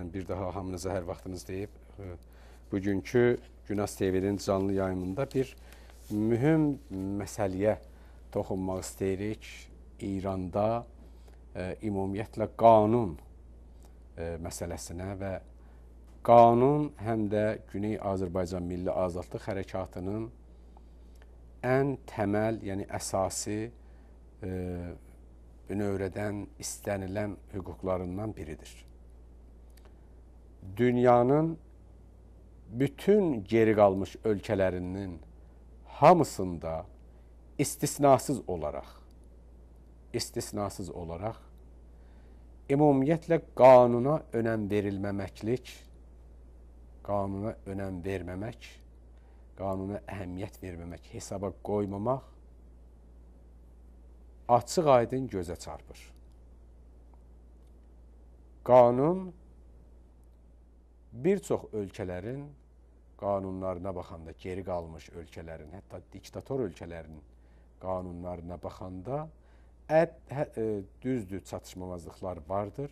Mən bir daha hamınıza hər vaxtınız deyib, bugünkü Günas TV-nin canlı yayımında bir mühüm məsələyə toxunmaq istəyirik. İranda ümumiyyətlə qanun məsələsinə və qanun həm də Güney Azərbaycan Milli Azadlıq Hərəkatının ən təməl, yəni əsasi bünövrədən istənilən hüquqlarından biridir. Dünyanın bütün geri qalmış ölkələrinin hamısında istisnasız olaraq ümumiyyətlə qanuna önəm verilməməklik, qanuna önəm verməmək, qanuna əhəmiyyət verməmək, hesaba qoymamaq açıq aydın gözə çarpır. Qanun bir çox ölkələrin qanunlarına baxanda, geri qalmış ölkələrin, hətta diktator ölkələrin qanunlarına baxanda düzdür, çatışmamazlıqlar vardır.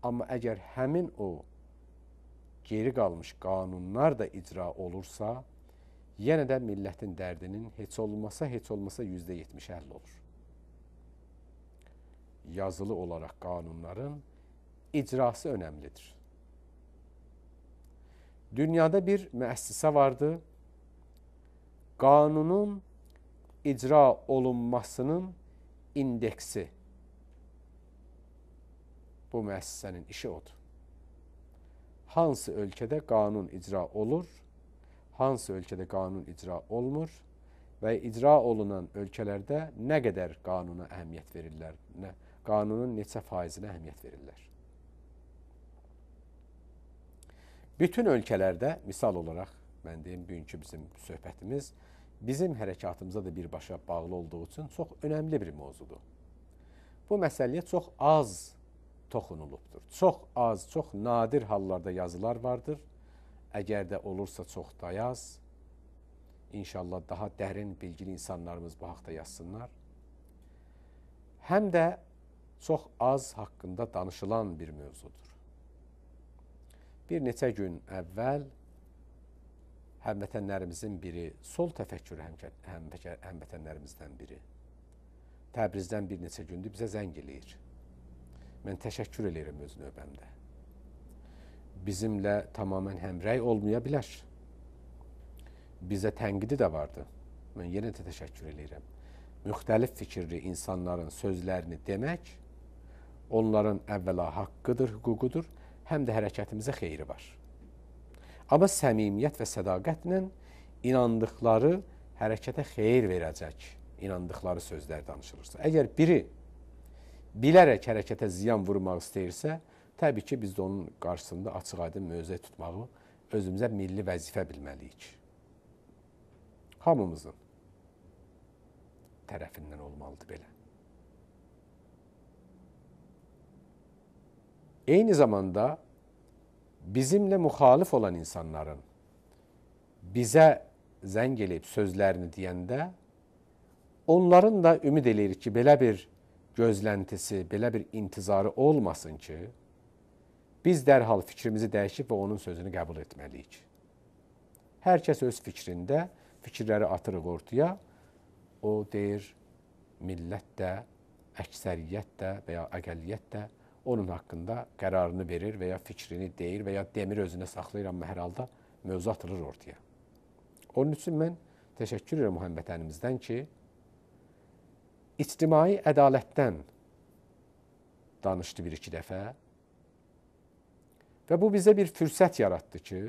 Amma əgər həmin o geri qalmış qanunlar da icra olursa, yenə də millətin dərdinin heç olmasa, heç olmasa %70 həll olur. Yazılı olaraq qanunların icrası önəmlidir. Dünyada bir müəssisə vardı, qanunun icra olunmasının indeksi. Bu müəssisənin işi odur. Hansı ölkədə qanun icra olur, hansı ölkədə qanun icra olmur və icra olunan ölkələrdə nə qədər qanuna əhəmiyyət verirlər, qanunun neçə faizinə əhəmiyyət verirlər. Bütün ölkələrdə, misal olaraq, mən deyim, bugünkü bizim söhbətimiz bizim hərəkatımıza da birbaşa bağlı olduğu üçün çox önəmli bir mövzudur. Bu məsələyə çox az toxunulubdur. Çox az, çox nadir hallarda yazılar vardır. Əgər də olursa çox da yaz. İnşallah daha dərin, bilgili insanlarımız bu haqda yazsınlar. Həm də çox az haqqında danışılan bir mövzudur. Bir neçə gün əvvəl həmvətənlərimizin biri, sol təfəkkür həmvətənlərimizdən biri, Təbrizdən bir neçə gündür bizə zəng eləyir. Mən təşəkkür eləyirəm öz növbəmdə. Bizimlə tamamən həmrəy olmaya bilər. Bizə tənqidi də vardı. Mən yenə də təşəkkür eləyirəm. Müxtəlif fikirli insanların sözlərini demək, onların əvvəla haqqıdır, hüququdur, həm də hərəkətimizə xeyri var. Amma səmimiyyət və sədaqətlə inandıqları hərəkətə xeyir verəcək, inandıqları sözlər danışılırsa. Əgər biri bilərək hərəkətə ziyan vurmaq istəyirsə, təbii ki, biz də onun qarşısında açıq-aydın mövqe tutmağı özümüzə milli vəzifə bilməliyik. Hamımızın tərəfindən olmalıdır belə. Eyni zamanda bizimlə müxalif olan insanların bizə zəng eləyib sözlərini deyəndə, onların da ümid eləyirik ki, belə bir gözləntisi, belə bir intizarı olmasın ki, biz dərhal fikrimizi dəyişib və onun sözünü qəbul etməliyik. Hər kəs öz fikrində, fikirləri atırıq ortaya, o deyir, millət də, əksəriyyət də və ya əqəlliyyət də onun haqqında qərarını verir və ya fikrini deyir və ya demir özünə saxlayır, amma hər halda mövzu atılır ortaya. Onun üçün mən təşəkkür edirəm həmvətənimizdən ki, ictimai ədalətdən danışdı bir-iki dəfə və bu bizə bir fürsət yaratdı ki,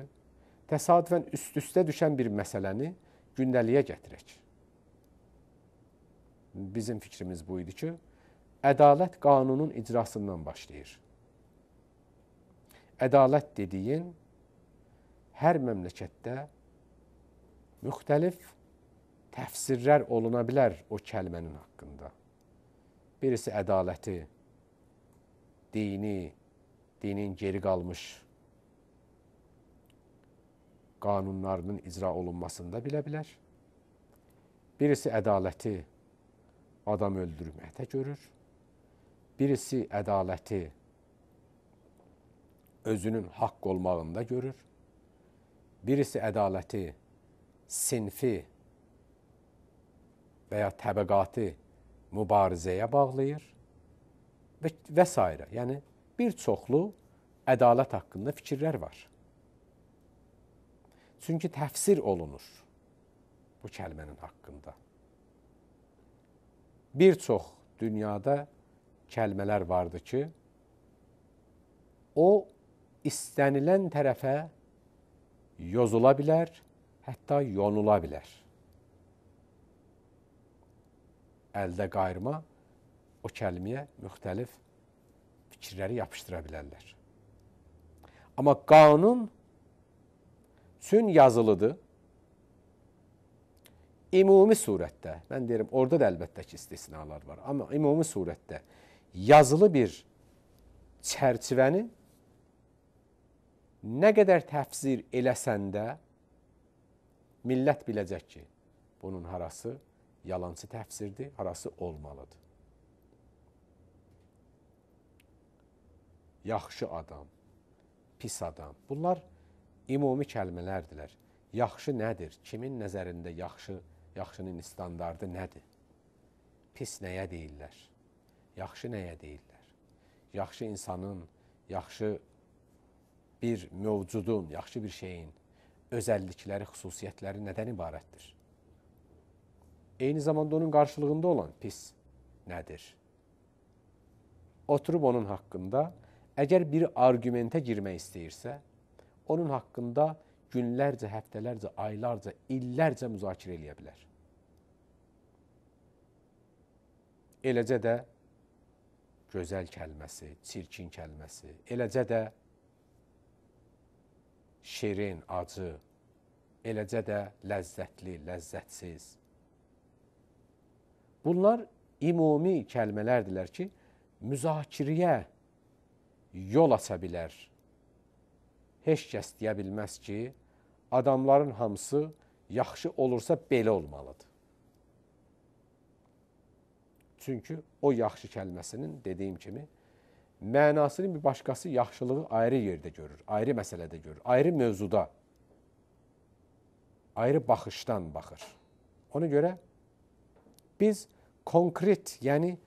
təsadüfən üst-üstə düşən bir məsələni gündəliyə gətirək. Bizim fikrimiz bu idi ki, ədalət qanunun icrasından başlayır. Ədalət dediyin hər məmləkətdə müxtəlif təfsirlər oluna bilər o kəlmənin haqqında. Birisi ədaləti, dini, dinin geri qalmış qanunlarının icra olunmasında bilə bilər. Birisi ədaləti adam öldürməkdə görür. Birisi ədaləti özünün haqq olmağında görür. Birisi ədaləti sinfi və ya təbəqatı mübarizəyə bağlayır və s. Yəni, bir çoxlu ədalət haqqında fikirlər var. Çünki təfsir olunur bu kəlmənin haqqında. Bir çox dünyada kəlmələr vardır ki, o istənilən tərəfə yozula bilər, hətta yonula bilər. Əldə qayırma o kəlməyə müxtəlif fikirləri yapışdıra bilərlər. Amma qanun üçün yazılıdır. Ümumi surətdə, mən deyirəm, orada da əlbəttə ki, istisnalar var, amma ümumi surətdə yazılı bir çərçivəni nə qədər təfsir eləsən də millət biləcək ki, bunun harası yalancı təfsirdir, harası olmalıdır. Yaxşı adam, pis adam, bunlar ümumi kəlmələrdirlər. Yaxşı nədir? Kimin nəzərində yaxşı, yaxşının standardı nədir? Pis nəyə deyirlər? Yaxşı nəyə deyirlər? Yaxşı insanın, yaxşı bir mövcudun, yaxşı bir şeyin özəllikləri, xüsusiyyətləri nədən ibarətdir? Eyni zamanda onun qarşılığında olan pis nədir? Oturub onun haqqında, əgər bir arqumentə girmək istəyirsə, onun haqqında günlərcə, həftələrcə, aylarca, illərcə müzakirə eləyə bilər. Eləcə də gözəl kəlməsi, çirkin kəlməsi, eləcə də şirin, acı, eləcə də ləzzətli, ləzzətsiz. Bunlar ümumi kəlmələrdirlər ki, müzakirəyə yol aça bilər. Heç kəs deyə bilməz ki, adamların hamısı yaxşı olursa belə olmalıdır. Çünki o yaxşı kəlməsinin, dediyim kimi, mənasının bir başqası yaxşılığı ayrı yerdə görür, ayrı məsələdə görür, ayrı mövzuda, ayrı baxışdan baxır. Ona görə biz konkret, yəni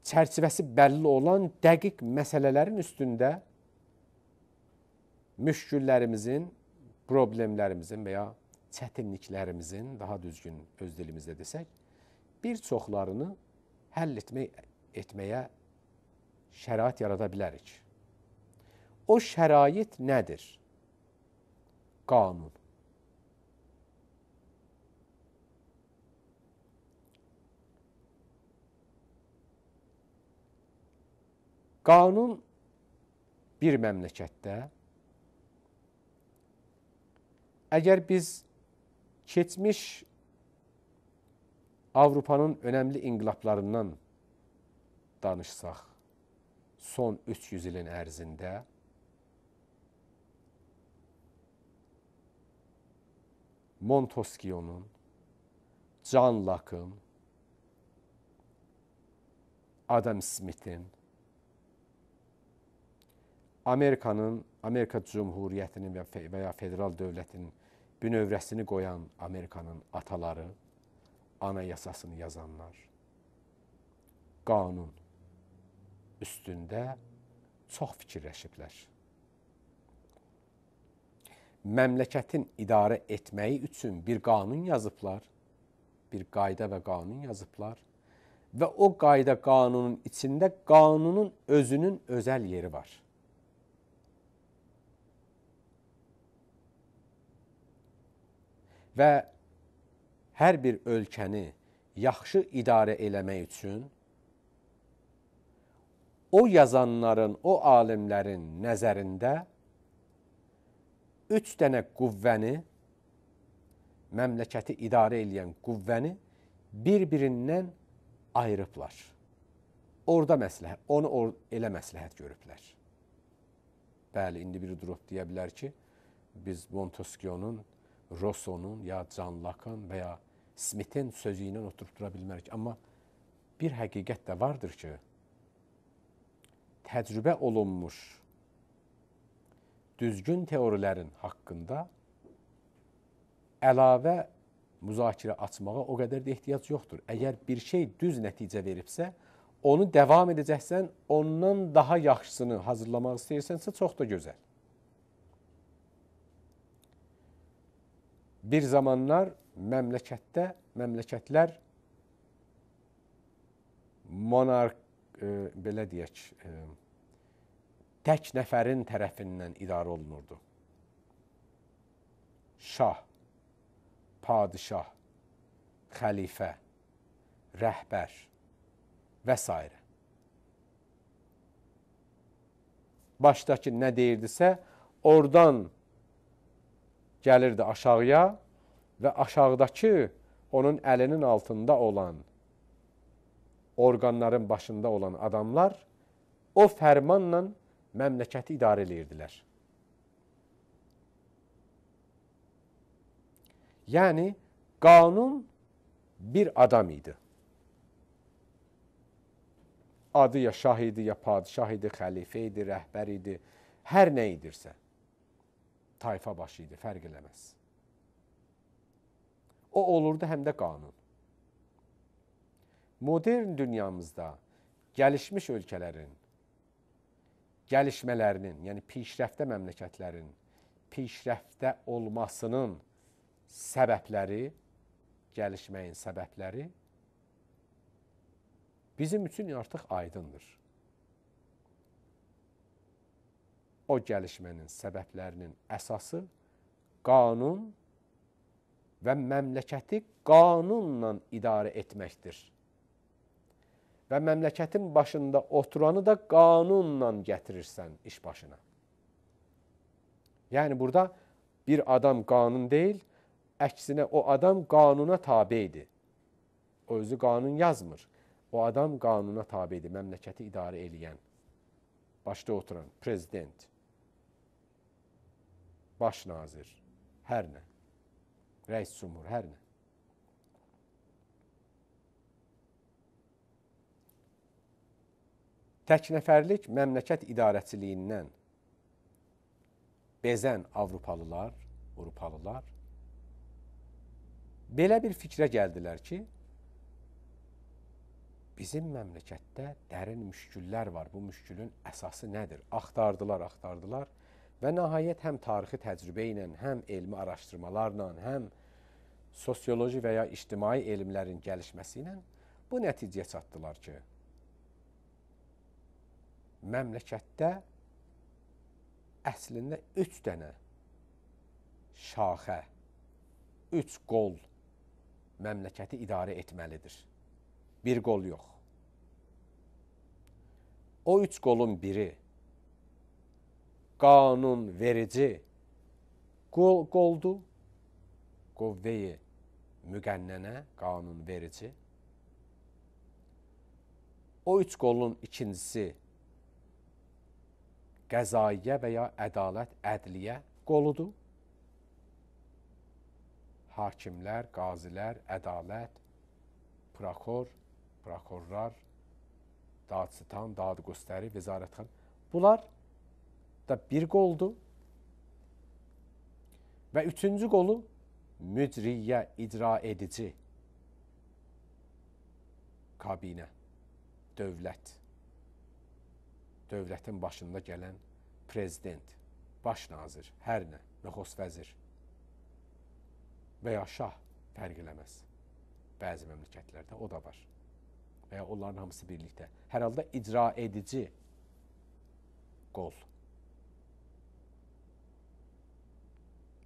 çərçivəsi bəlli olan dəqiq məsələlərin üstündə müşküllərimizin, problemlərimizin və ya çətinliklərimizin, daha düzgün öz dilimizdə desək, bir çoxlarını həll etməyə şərait yarada bilərik. O şərait nədir? Qanun. Qanun bir məmləkətdə, əgər biz keçmiş Avropanın önəmli inqilablarından danışsaq, son 300 ilin ərzində Montesquieu'nun, John Locke'ın, Adam Smith'in, Amerikanın, Amerika Cumhuriyyətinin və ya federal dövlətinin bünövrəsini qoyan Amerikanın ataları, anayasasını yazanlar, qanun üstündə çox fikirləşiblər. Məmləkətin idarə etməyi üçün bir qanun yazıblar, bir qayda və qanun yazıblar və o qayda qanunun içində qanunun özünün özəl yeri var. Və hər bir ölkəni yaxşı idarə eləmək üçün o yazanların, o alimlərin nəzərində 3 dənə qüvvəni, məmləkəti idarə eləyən qüvvəni bir-birindən ayırıblar. Orada məsləhət, onu elə məsləhət görüblər. Bəli, indi biri durub deyə bilər ki, biz Montesquieu'nun, Rousseau'nun ya John Locke'ın və ya Smith'in sözü ilə oturub dura bilmərik. Amma bir həqiqət də vardır ki, təcrübə olunmuş Düzgün teorilərin haqqında əlavə müzakirə açmağa o qədər də ehtiyac yoxdur. Əgər bir şey düz nəticə veribsə, onu davam edəcəksən, ondan daha yaxşısını hazırlamaq istəyirsənsə, çox da gözəl. Bir zamanlar məmləkətlər monarx, belə deyək, tək nəfərin tərəfindən idarə olunurdu. Şah, padişah, xəlifə, rəhbər və s. Başdakı nə deyirdisə, oradan gəlirdi aşağıya və aşağıdakı onun əlinin altında olan, orqanların başında olan adamlar o fərmanla məmləkəti idarə edirdilər. Yəni, qanun bir adam idi. Adı ya şah idi, ya padişah idi, xəlifə idi, rəhbər idi, hər nə idirsə, tayfa başı idi, fərq eləməz. O olurdu həm də qanun. Modern dünyamızda gəlişmiş ölkələrin, gəlişmələrinin, yəni pişrəftə məmləkətlərin pişrəftə olmasının səbəbləri, gəlişməyin səbəbləri bizim üçün artıq aydındır. O gəlişmənin səbəblərinin əsası qanun və məmləkəti qanunla idarə etməkdir. Və məmləkətin başında oturanı da qanunla gətirirsən iş başına. Yəni burada bir adam qanun deyil, əksinə o adam qanuna tabedir. O özü qanun yazmır. O adam qanuna tabedir, məmləkəti idarə eləyən, başda oturan prezident, baş nazir, hər nə, rəis cumhur, hər nə. Tək nəfərlik məmləkət idarəçiliyindən bezən Avropalılar, Avropalılar belə bir fikrə gəldilər ki, bizim məmləkətdə dərin müşküllər var. Bu müşkülün əsası nədir? Axtardılar, axtardılar və nəhayət həm tarixi təcrübə ilə, həm elmi araşdırmalarla, həm sosioloji və ya ictimai elmlərin gəlişməsi ilə bu nəticəyə çatdılar ki, məmləkətdə əslində 3 dənə şaxə, 3 qol məmləkəti idarə etməlidir. Bir qol yox. O 3 qolun biri qanun verici qoldur, qovveyi müqənnənə, qanun verici. O 3 qolun ikincisi qəzaiyə və ya ədalət, ədliyə qoludur. Hakimlər, qazilər, ədalət, prokuror, prokurorlar, dadsitan, dadgüstəri, vəzarətxan. Bunlar da bir qoldur. Və üçüncü qolu mücriyə, icra edici kabinə, dövlət. Dövlətin başında gələn prezident, baş nazir, hər nə, nüxus vəzir və ya şah fərq eləməz. Bəzi məmləkətlərdə o da var. Və ya onların hamısı birlikdə. Hər halda icra edici qol.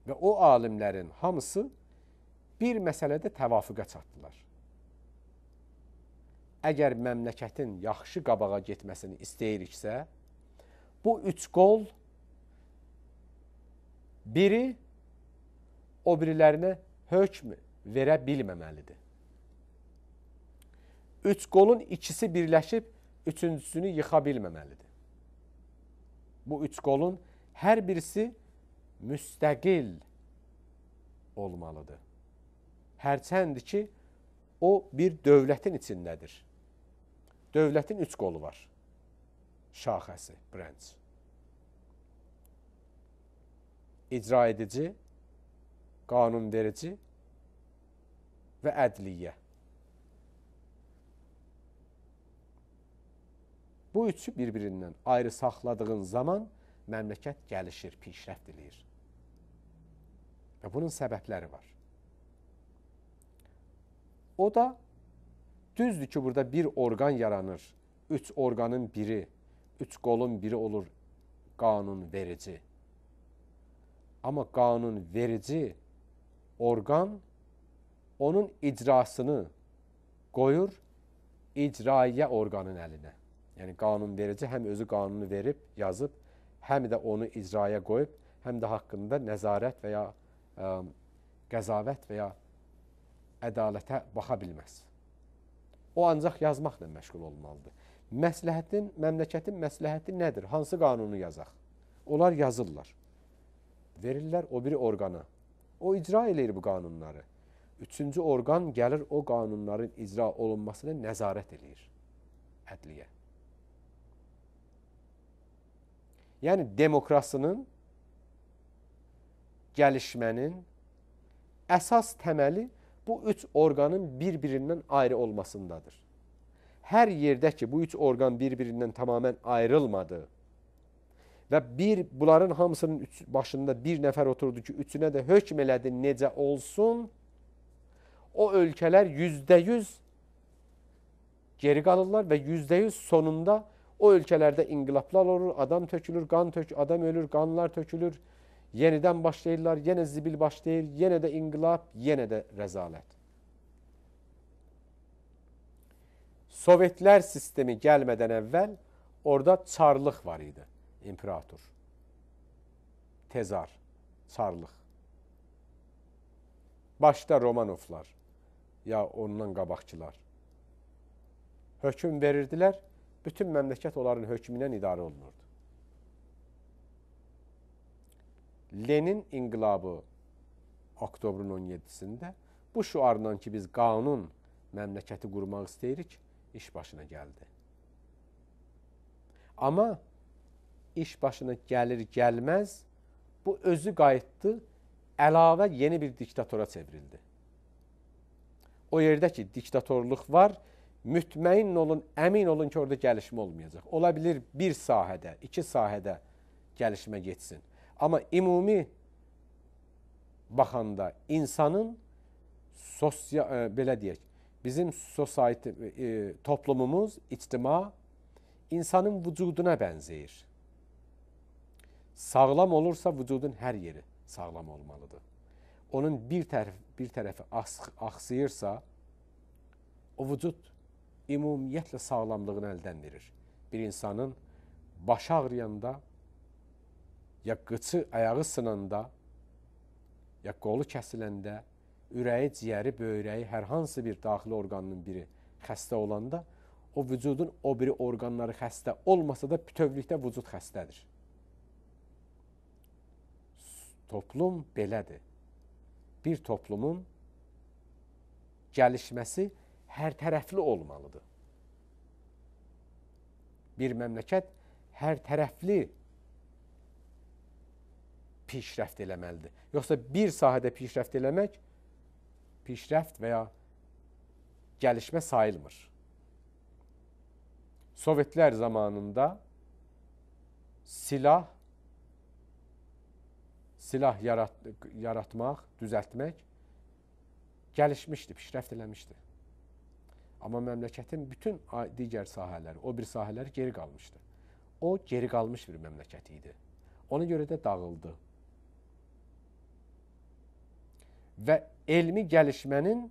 Və o alimlərin hamısı bir məsələdə təvafüqə çatdılar. Əgər məmləkətin yaxşı qabağa getməsini istəyiriksə, bu 3 qol biri o birilərinə hökm verə bilməməlidir. 3 qolun ikisi birləşib üçüncüsünü yıxa bilməməlidir. Bu 3 qolun hər birisi müstəqil olmalıdır. Hərçənd ki, o bir dövlətin içindədir. Dövlətin 3 qolu var. Şaxəsi, branch. İcra edici, qanun verici və ədliyyə. Bu üçü bir-birindən ayrı saxladığın zaman məmləkət gəlişir, pişrəft eləyir. Və bunun səbəbləri var. O da düzdür ki, burada bir orqan yaranır. Üç orqanın biri, üç qolun biri olur qanun verici. Amma qanun verici orqan onun icrasını qoyur icraiyyə orqanın əlinə. Yəni qanun verici həm özü qanunu verib, yazıb, həm də onu icraya qoyub, həm də haqqında nəzarət və ya qəzavət və ya ədalətə baxa bilməz. O ancaq yazmaqla məşğul olmalıdır. Məsləhətin, məmləkətin məsləhəti nədir? Hansı qanunu yazaq? Onlar yazırlar. Verirlər o biri orqana. O icra eləyir bu qanunları. Üçüncü orqan gəlir o qanunların icra olunmasına nəzarət eləyir. Ədliyyə. Yəni demokrasinin, gəlişmənin əsas təməli bu üç orqanın bir-birindən ayrı olmasındadır. Hər yerdə ki, bu üç orqan bir-birindən tamamilə ayrılmadı və bunların hamısının başında bir nəfər oturdu ki, üçünə də hökm elədi necə olsun, o ölkələr 100% geri qalırlar və 100% sonunda o ölkələrdə inqilablar olur, adam tökülür, qan tökülür, adam ölür, qanlar tökülür, yenidən başlayırlar, yenə zibil başlayır, yenə də inqilab, yenə də rəzalət. Sovetlər sistemi gəlmədən əvvəl orada çarlıq var idi, imperator. Tezar, çarlıq. Başda Romanovlar, ya ondan qabaqçılar hökm verirdilər, bütün məmləkət onların hökmündən idarə olunurdu. Lenin inqilabı oktobrun 17-sində bu şüarla ki, biz qanun məmləkəti qurmaq istəyirik, iş başına gəldi. Amma iş başına gəlir gəlməz, bu özü qayıtdı, əlavə yeni bir diktatora çevrildi. O yerdə ki, diktatorluq var, mütməyin olun, əmin olun ki, orada gəlişmə olmayacaq. Ola bilir bir sahədə, iki sahədə gəlişmə getsin. Amma ümumi baxanda insanın sosial, belə deyək, bizim society, toplumumuz, ictima insanın vücuduna bənzəyir. Sağlam olursa vücudun hər yeri sağlam olmalıdır. Onun bir tərəfi axsıyırsa, o vücud ümumiyyətlə sağlamlığını əldən verir. Bir insanın başı ağrıyanda, ya qıçı, ayağı sınanda, ya qolu kəsiləndə, ürəyi, ciyəri, böyrəyi, hər hansı bir daxili orqanının biri xəstə olanda, o vücudun o biri orqanları xəstə olmasa da bütövlükdə vücud xəstədir. Toplum belədir. Bir toplumun gəlişməsi hər tərəfli olmalıdır. Bir məmləkət hər tərəfli pişrəft eləməlidir. Yoxsa bir sahədə pişrəft eləmək, pişrəft və ya gəlişmə sayılmır. Sovetlər zamanında silah yaratmaq, düzəltmək gəlişmişdi, pişrəft eləmişdi. Amma məmləkətin bütün digər sahələri, o bir sahələri geri qalmışdı. O, geri qalmış bir məmləkət idi. Ona görə də dağıldı. Və elmi gəlişmənin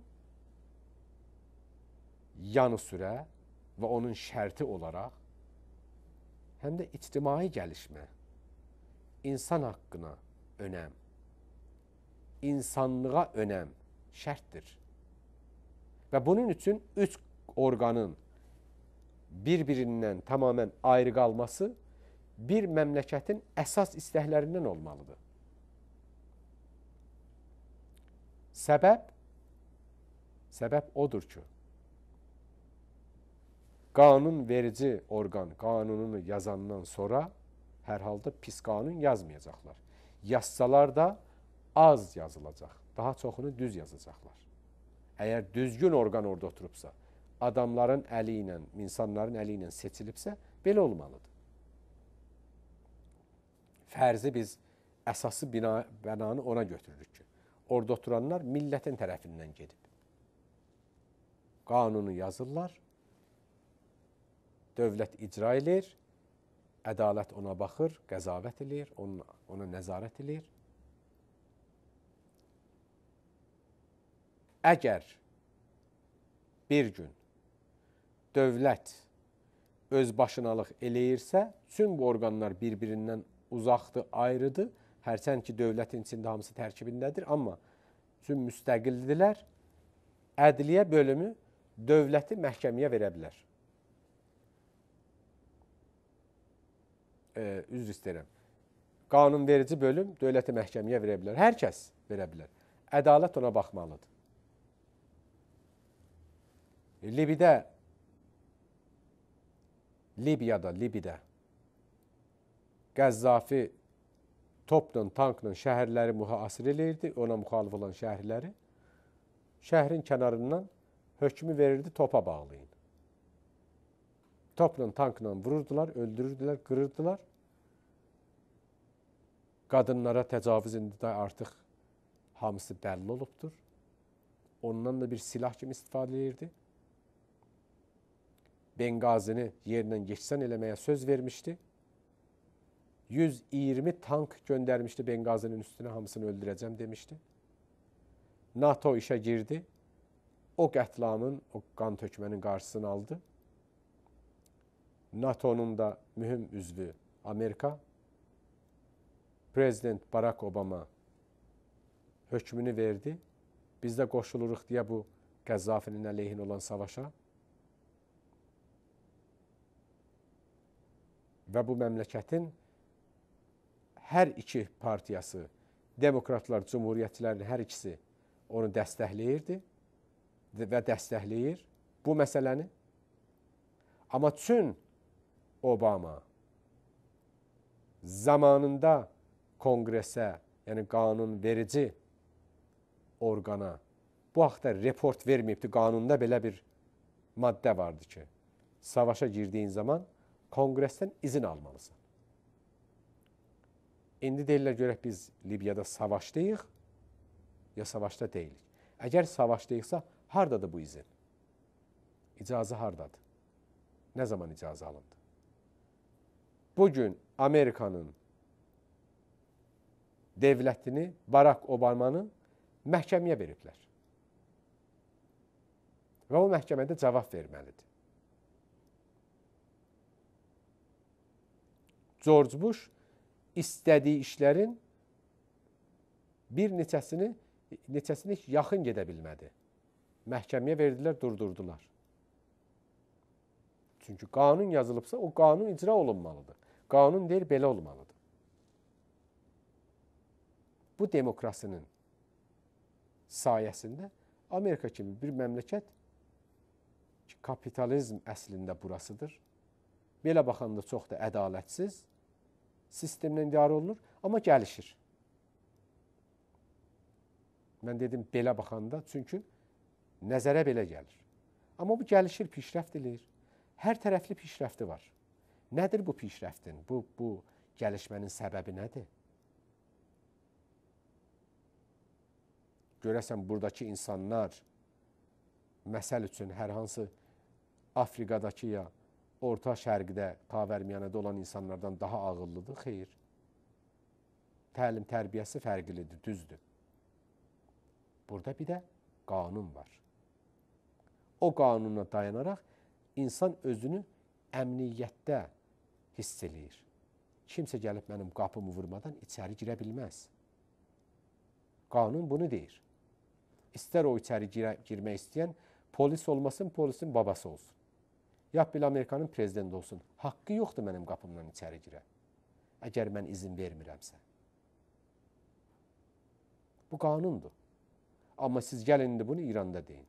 yanı sürə və onun şərti olaraq həm də ictimai gəlişmə, insan haqqına önəm, insanlığa önəm şərtdir. Və bunun üçün üç orqanın bir-birindən tamamilə ayrı qalması bir məmləkətin əsas istəklərindən olmalıdır. Səbəb odur ki, qanun verici orqan qanununu yazandan sonra hər halda pis qanun yazmayacaqlar. Yazsalar da az yazılacaq. Daha çoxunu düz yazacaqlar. Əgər düzgün orqan orada oturubsa, adamların əli ilə, insanların əli ilə seçilibsə, belə olmalıdır. Fərzi biz əsası bənanı ona götürürük ki, orada oturanlar millətin tərəfindən gedib. Qanunu yazırlar, dövlət icra eləyir, ədalət ona baxır, qəzavət eləyir, ona nəzarət eləyir. Əgər bir gün dövlət öz başınalıq eləyirsə, tüm bu orqanlar bir-birindən uzaqdır, ayrıdır. Hərçənd ki, dövlətin içində hamısı tərkibindədir, amma tüm müstəqildirlər. Ədliyyə bölümü dövləti məhkəməyə verə bilər. Üzr istəyirəm. Qanunverici bölüm dövləti məhkəməyə verə bilər. Hər kəs verə bilər. Ədalət ona baxmalıdır. Libiyada Qəzzafi topla, tankla şəhərləri mühasirə eləyirdi, ona müxalif olan şəhərləri. Şəhərin kənarından hökmü verirdi, topa bağlayın. Topla, tankla vururdular, öldürürdülər, qırırdılar. Qadınlara təcavüz indi də artıq hamısı bəlli olubdur. Ondan da bir silah kimi istifadə edirdi. Benqazini yerlə yeksan eləməyə söz vermişdi. 120 tank göndərmişdi Benqazinin üstünə, hamısını öldürəcəm demişdi. NATO işə girdi. O qətlamın, o qan tökmənin qarşısını aldı. NATO-nun da mühüm üzvü Amerika. Prezident Barack Obama hökmünü verdi. Biz də qoşuluruq deyə bu Qəzzafinin əleyhinə olan savaşa. Və bu məmləkətin hər iki partiyası, demokratlar, cumhuriyyətçilərin hər ikisi onu dəstəkləyirdi və dəstəkləyir bu məsələni. Amma çün Obama zamanında konqresə, yəni qanunverici orqana bu haqda report verməyibdi. Qanunda belə bir maddə vardı ki, savaşa girdiyin zaman konqresdən izin almalısan. İndi deyirlər görək biz Libiyada savaşdayıq ya savaşda deyilik. Əgər savaşdayıqsa, hardadır bu izin? İcazə hardadır? Nə zaman icazə alındı? Bugün Amerikanın devlətini, Barack Obamanı məhkəməyə veriblər. Və o məhkəmədə cavab verməlidir. George Bush istədiyi işlərin bir neçəsini yaxın gedə bilmədi. Məhkəməyə verdilər, durdurdular. Çünki qanun yazılıbsa, o qanun icra olunmalıdır. Qanun deyir, belə olmalıdır. Bu demokrasinin sayəsində Amerika kimi bir məmləkət ki, kapitalizm əslində burasıdır. Belə baxanda çox da ədalətsiz sistemlə idarə olunur, amma gəlişir. Mən dedim belə baxanda, çünki nəzərə belə gəlir. Amma bu gəlişir, pişrəft eləyir. Hər tərəfli pişrəfti var. Nədir bu pişrəftin, bu gəlişmənin səbəbi nədir? Görəsən, buradakı insanlar, məsəl üçün hər hansı Afriqadakı ya Orta Şərqdə, Xavərmiyanədə olan insanlardan daha ağıllıdır? Xeyr. Təlim tərbiyəsi fərqlidir, düzdür. Burada bir də qanun var. O qanuna dayanaraq insan özünü əmniyyətdə hiss eləyir. Kimsə gəlib mənim qapımı vurmadan içəri girə bilməz. Qanun bunu deyir. İstər o içəri girmək istəyən polis olmasın, polisin babası olsun. Ya belə Amerikanın prezidenti olsun. Haqqı yoxdur mənim qapımdan içəri girə. Əgər mən izin vermirəmsə. Bu qanundur. Amma siz gəlin indi bunu İranda deyin.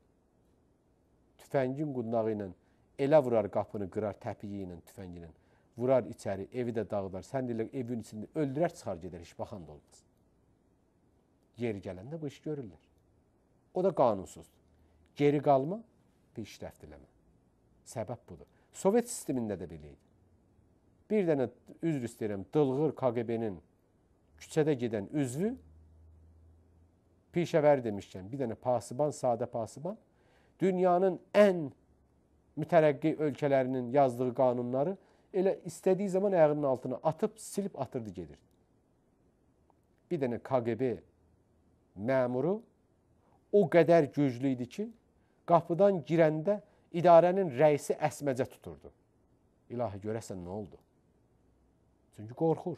Tüfəngin qundağı ilə elə vurar qapını, qırar təpiyi ilə, tüfəngi ilə. Vurar içəri, evi də dağıdar, sən də evin içində öldürər, çıxar gedər, heç baxan da olmaz. Yeri gələndə bu işi görürlər. O da qanunsuzdur. Geri qalma, pişrəft eləmə. Səbəb budur. Sovet sistemində də belə idi. Bir dənə, üzr istəyirəm, dılğır KQB-nin küçədə gedən üzvü, pişəvəri demişkən, bir dənə pasiban, sadə pasiban, dünyanın ən mütərəqqi ölkələrinin yazdığı qanunları elə istədiyi zaman ayağının altına atıb, silib atırdı, gedirdi. Bir dənə KQB məmuru o qədər güclü idi ki, qapıdan girəndə idarənin rəisi əsməcə tuturdu. İlahi, görəsən nə oldu? Çünki qorxur.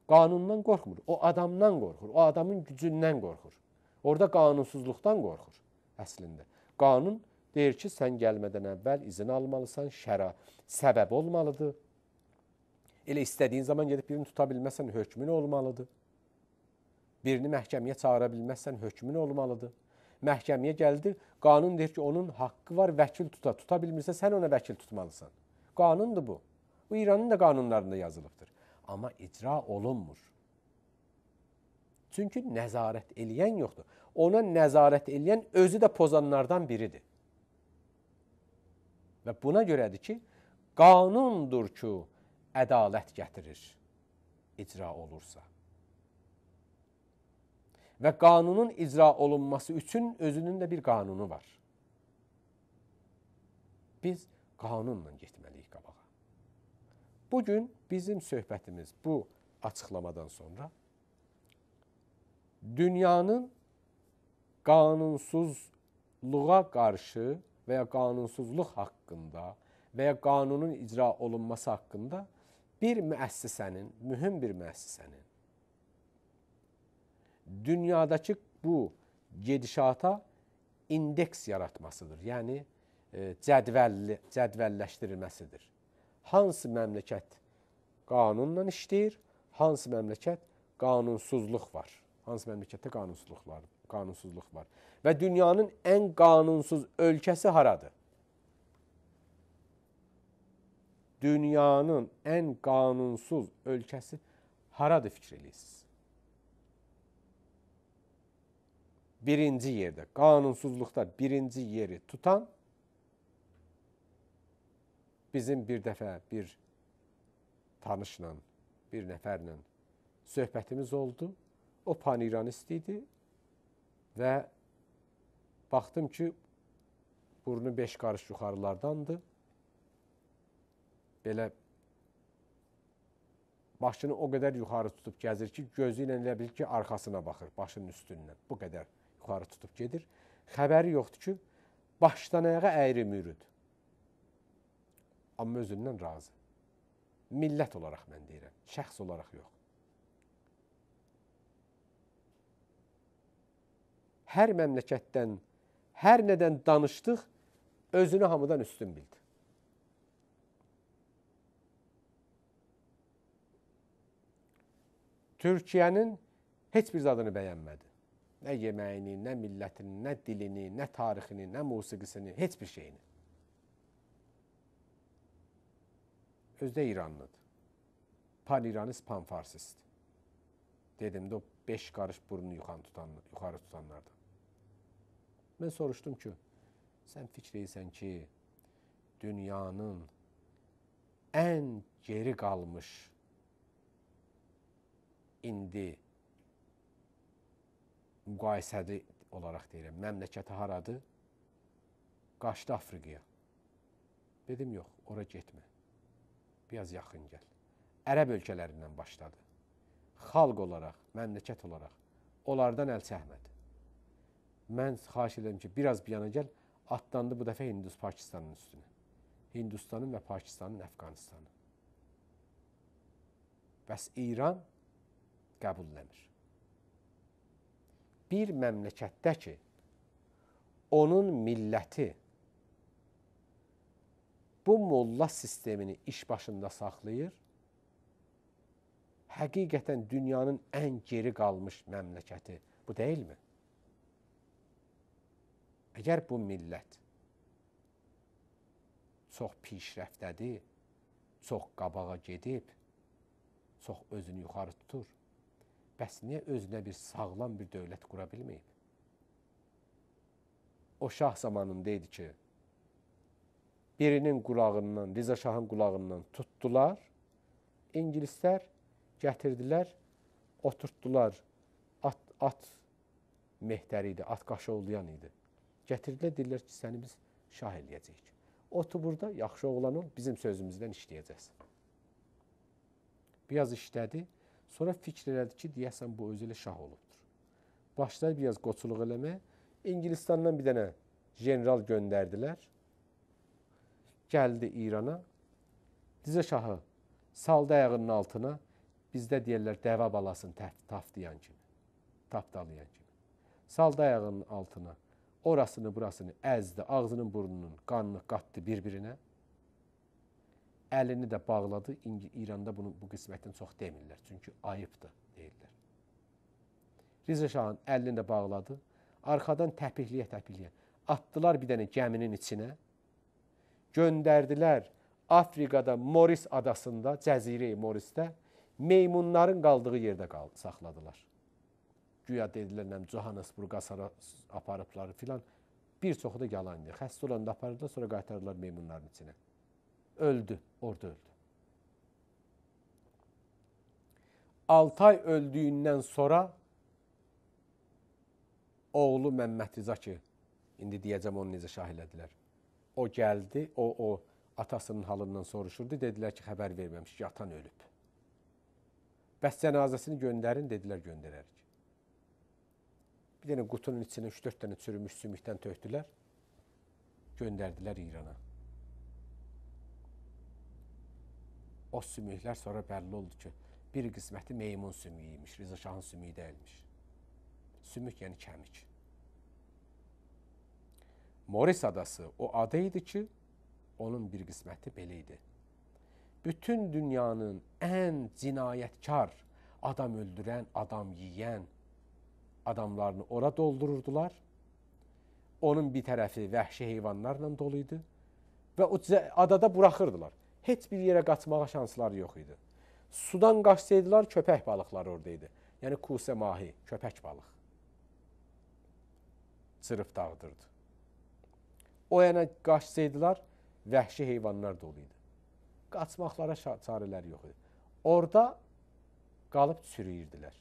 Qanundan qorxmur, o adamdan qorxur, o adamın gücündən qorxur. Orada qanunsuzluqdan qorxur əslində. Qanun deyir ki, sən gəlmədən əvvəl izin almalısan, səbəb olmalıdır. Elə istədiyin zaman gedib birini tuta bilməzsən, hökmün olmalıdır. Birini məhkəməyə çağıra bilməzsən, hökmün olmalıdır. Məhkəməyə gəldi, qanun deyir ki, onun haqqı var, vəkil tuta. Tuta bilmirsə, sən ona vəkil tutmalısan. Qanundur bu. Bu, İranın da qanunlarında yazılıbdır. Amma icra olunmur. Çünki nəzarət eləyən yoxdur. Ona nəzarət eləyən özü də pozanlardan biridir. Və buna görədir ki, qanundur ki, ədalət gətirir, icra olursa. Və qanunun icra olunması üçün özünün də bir qanunu var. Biz qanunla getməliyik qabağa. Bugün bizim söhbətimiz bu açıqlamadan sonra dünyanın qanunsuzluğa qarşı və ya qanunsuzluq haqqında və ya qanunun icra olunması haqqında bir müəssisənin, mühüm bir müəssisənin dünyadakı bu gedişata indeks yaratmasıdır. Yəni cədvəlləşdirilməsidir. Hansı məmləkət qanunla işləyir, hansı məmləkət qanunsuzluq var. Hansı məmləkətdə qanunsuzluq var. Və dünyanın ən qanunsuz ölkəsi haradır? Dünyanın ən qanunsuz ölkəsi haradır fikir eləyirsiniz? Birinci yerdə, qanunsuzluqda birinci yeri tutan bizim bir dəfə bir tanışla, bir nəfərlə söhbətimiz oldu. O paniranist idi və baxdım ki, burnu 5 qarış yuxarılardandır. Belə başını o qədər yuxarı tutub gəzir ki, gözü ilə elə bil ki, arxasına baxır, başının üstündən. Bu qədər yuxarı tutub gedir. Xəbəri yoxdur ki, başdan ayağa əyri müyürüdür. Amma özündən razı. Millət olaraq mən deyirəm, şəxs olaraq yox. Hər məmləkətdən, hər nədən danışdıq, özünü hamıdan üstün bildi. Türkiyənin heç bir zadını bəyənmədi. Nə yeməyini, nə millətini, nə dilini, nə tarixini, nə musiqisini, heç bir şeyini. Özü də İranlıdır. Pan-İranist, pan-Farsist. Dedim də o 5 qarış burnunu yuxarı tutanlardan. Mən soruşdum ki, sən fikr edirsən ki, dünyanın ən geri qalmış indi müqayisəli olaraq deyirəm, məmləkəti haradır? Qaçdı Afrikaya. Dedim, yox, ora getmə. Biraz yaxın gəl. Ərəb ölkələrindən başladı. Xalq olaraq, məmləkət olaraq onlardan əl çəkmədi. Mən xahiş edirəm ki, biraz bir yana gəl, atlandı bu dəfə Hindus Pakistanın üstünə. Hindistanın və Pakistanın Əfqanistanı. Bəs İran qəbulləmir. Bir məmləkətdə ki, onun milləti bu molla sistemini iş başında saxlayır, həqiqətən dünyanın ən geri qalmış məmləkəti bu deyilmi? Əgər bu millət çox pişrəftədir, çox qabağa gedib, çox özünü yuxarı tutur, bəs niyə özünə bir sağlam bir dövlət qura bilməyib? O şah zamanında idi ki, birinin qulağından, Riza Şahın qulağından tutdular, İngilislər gətirdilər, oturtdular, at mehtəri idi, at qaşovlayan idi. Gətirdilər, dedilər ki, səni biz şah eləyəcəyik. Otur burada, yaxşı oğlan ol, bizim sözümüzdən işləyəcəksən. Biraz işlədi, sonra fikr elədi ki, deyəsən bu özü elə şah olubdur. Başladı biraz qoçuluq eləməyə, İngilistandan bir dənə general göndərdilər. Gəldi İrana, Riza Şahı saldı ayağının altına, bizdə deyirlər dəvə balasını taflayan kimi, tapdalayan kimi. Saldı ayağının altına, orasını burasını əzdi, ağzının burnunun qanını qatdı bir-birinə. Əlini də bağladı. İranda bunu, bu qismətini çox demirlər, çünki ayıbdır deyirlər. Riza Şahın əlini də bağladı, arxadan təpikliyə təpikliyə atdılar bir dənə gəminin içinə, göndərdilər Afrikada Moris adasında, Cəzirə-i Morisdə meymunların qaldığı yerdə saxladılar. Güya dedilər, nəm Johannesburga aparıblar filan. Bir çoxu da yalan idi. Xəstə olanda aparırdılar, sonra qaytardılar meymunların içinə. Öldü, orada öldü. 6 ay öldüyündən sonra oğlu Məmməd Rza ki, indi deyəcəm onu necə şah elədilər. O gəldi, o atasının halından soruşurdu. Dedilər ki, xəbər verməmiş ki, atan ölüb. Bəs cənazəsini göndərin, dedilər, göndərərik. Bir dənə qutunun içinə 3-4 dənə çürümüş sümükdən tökdülər, göndərdilər İrana. O sümüklər sonra bəlli oldu ki, bir qisməti meymun sümüyü imiş, Riza Şahın sümüyü deyilmiş. Sümük yəni kəmik. Moris adası o ada idi ki, onun bir qisməti belə idi. Bütün dünyanın ən cinayətkar, adam öldürən, adam yiyən adamlarını ora doldururdular. Onun bir tərəfi vəhşi heyvanlarla dolu idi və o adada buraxırdılar. Heç bir yerə qaçmağa şansları yox idi. Sudan qaçsaydılar, köpək balıqları orada idi. Yəni kusə mahi, köpək balıq. Cırıb dağıdırdı. O yana qaçsaydılar, vəhşi heyvanlar dolu idi. Qaçmaqlara çarələri yox idi. Orada qalıb çürüyürdülər.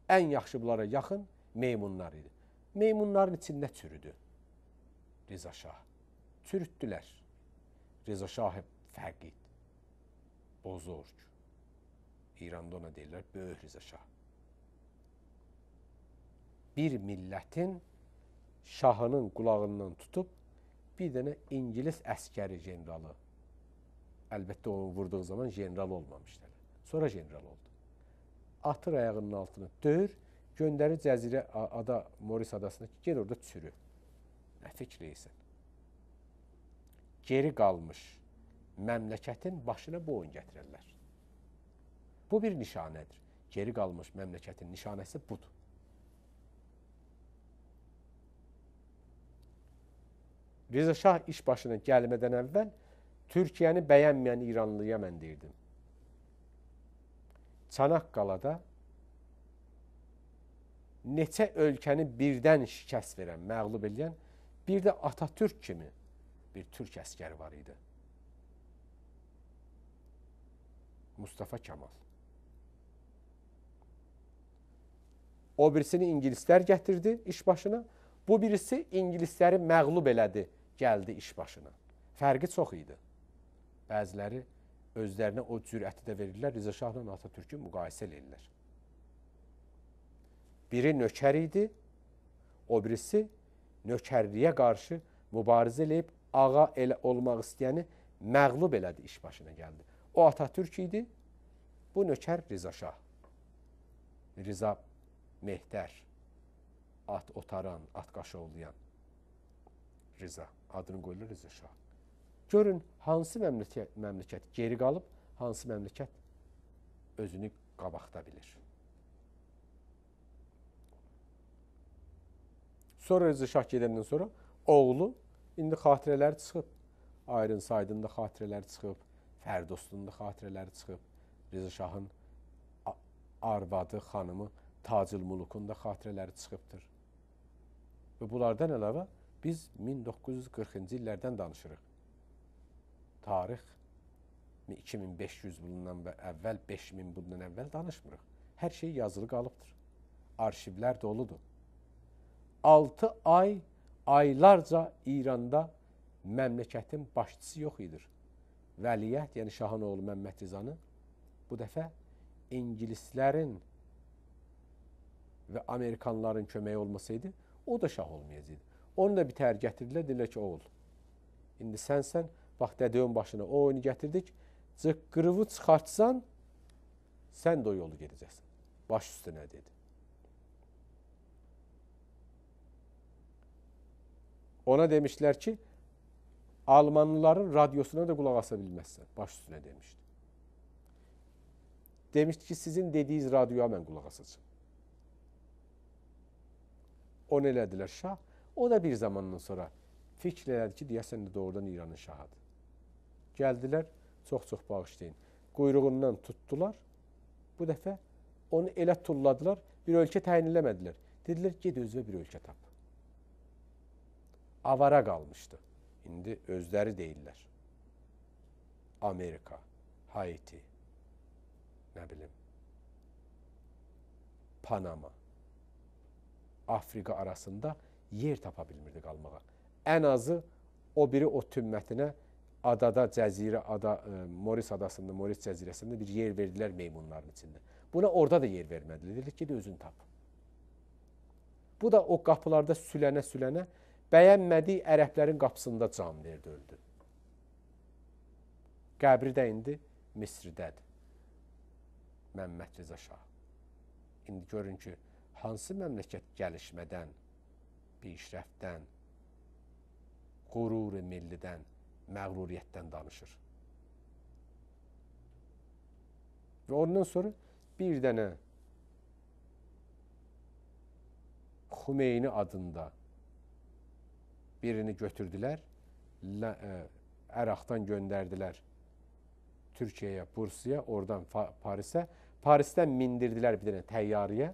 Ən yaxşı bunlara yaxın meymunlar idi. Meymunların içində çürüdü Riza Şah. Çürütdülər. Riza Şah fəqid, bozorg. İranda ona deyirlər, böyük Riza Şah. Bir millətin şahının qulağından tutub bir dənə İngilis əskəri generalı. Əlbəttə onu vurduğu zaman general olmamışdı. Sonra general oldu. Atır ayağının altına, döyür, göndərir Cəzirə ada, Moris adasına ki, gel orada çürü. Nə fikr eləyirsən? Geri qalmış məmləkətin başına bu oyun gətirərlər. Bu bir nişanədir. Geri qalmış məmləkətin nişanəsi budur. Riza Şah iş başına gəlmədən əvvəl Türkiyəni bəyənməyən İranlıya mən deyirdim. Çanaqqalada neçə ölkəni birdən şikəst verən, məğlub eləyən bir də Atatürk kimi bir türk əskəri var idi. Mustafa Kemal. O birisini İngilislər gətirdi iş başına. Bu birisi İngilisləri məğlub elədi, gəldi iş başına. Fərqi çox idi. Bəziləri özlərinə o cürəti də verirlər, Riza Şahla Atatürkü müqayisə eləyirlər. Biri nökər idi, o birisi nökərliyə qarşı mübarizə eləyib, ağa elə olmaq istəyəni məğlub elədi, iş başına gəldi. O Atatürk idi, bu nökər Riza Şah. Riza Mehtər, at otaran, at qaşovlayan Riza, adını qoyulur Riza Şah. Görün, hansı məmləkət geri qalıb, hansı məmləkət özünü qabaqda bilir. Sonra Riza Şah gedəndən sonra oğlu, indi xatirələri çıxıb, Ayrın Saydın da xatirələri çıxıb, Fərdostunun da xatirələri çıxıb, Rıza Şahın arvadı, xanımı Tacül Mulukun da xatirələri çıxıbdır. Və bunlardan əlavə biz 1940-cı illərdən danışırıq. Tarix 2500 bundan əvvəl, 5000 bundan əvvəl danışmırıq. Hər şey yazılı qalıbdır. Arşivlər doludur. 6 ay, aylarca İranda məmləkətin başçısı yox idir. Vəliəhd, yəni Şahın oğlu Məmməd Rizanı bu dəfə İngilislərin və Amerikanların köməyi olmasaydı, o da şah olmayacaqdı. Onu da bir tər gətirdilər, dedilər ki, oğul, indi sənsən, bax dədəyin başına o oyunu gətirdik, cıqqırıvı çıxartsan, sən də o yolu gedəcəksən. Baş üstünə dedi. Ona demişdilər ki, Almanlıların radyosuna da qulaq asa bilməzsən. Baş üstünə demişdi. Demişdi ki, sizin dediyiniz radyoya mən qulaq asacağım. Onu elədilər şah. O da bir zamandan sonra fikr elədi ki, deyəsən də doğrudan İranın şahıdır. Gəldilər, çox-çox bağışlayın. Quyruğundan tutdular. Bu dəfə onu elə tulladılar, bir ölkə təyin eləmədilər. Dedilər, ged özünə bir ölkə tap. Avara qalmışdı. İndi özləri deyirlər. Amerika, Haiti, nə bilim, Panama, Afrika arasında yer tapa bilmirdi qalmağa. Ən azı o biri o tümmətinə adada, cəzirə, ada, Moris adasında, Moris cəzirəsində bir yer verdilər meymunların içində. Buna orada da yer vermədilər. Dedilər ki, özün tap. Bu da o qapılarda sülənə-sülənə bəyənmədiyi ərəblərin qapısında can verdi, öldü. Qəbri də indi Misrdədir. Məmməd Rıza Şah. İndi görün ki, hansı məmləkət gəlişmədən, pişrəfdən, qürur-i millidən, məğruriyyətdən danışır. Və ondan sonra bir dənə Xümeyni adında birini götürdülər, Əraqdan göndərdilər Türkiyəyə, Bursaya, oradan Parisə. Parisdən mindirdilər bir dənə təyyarəyə.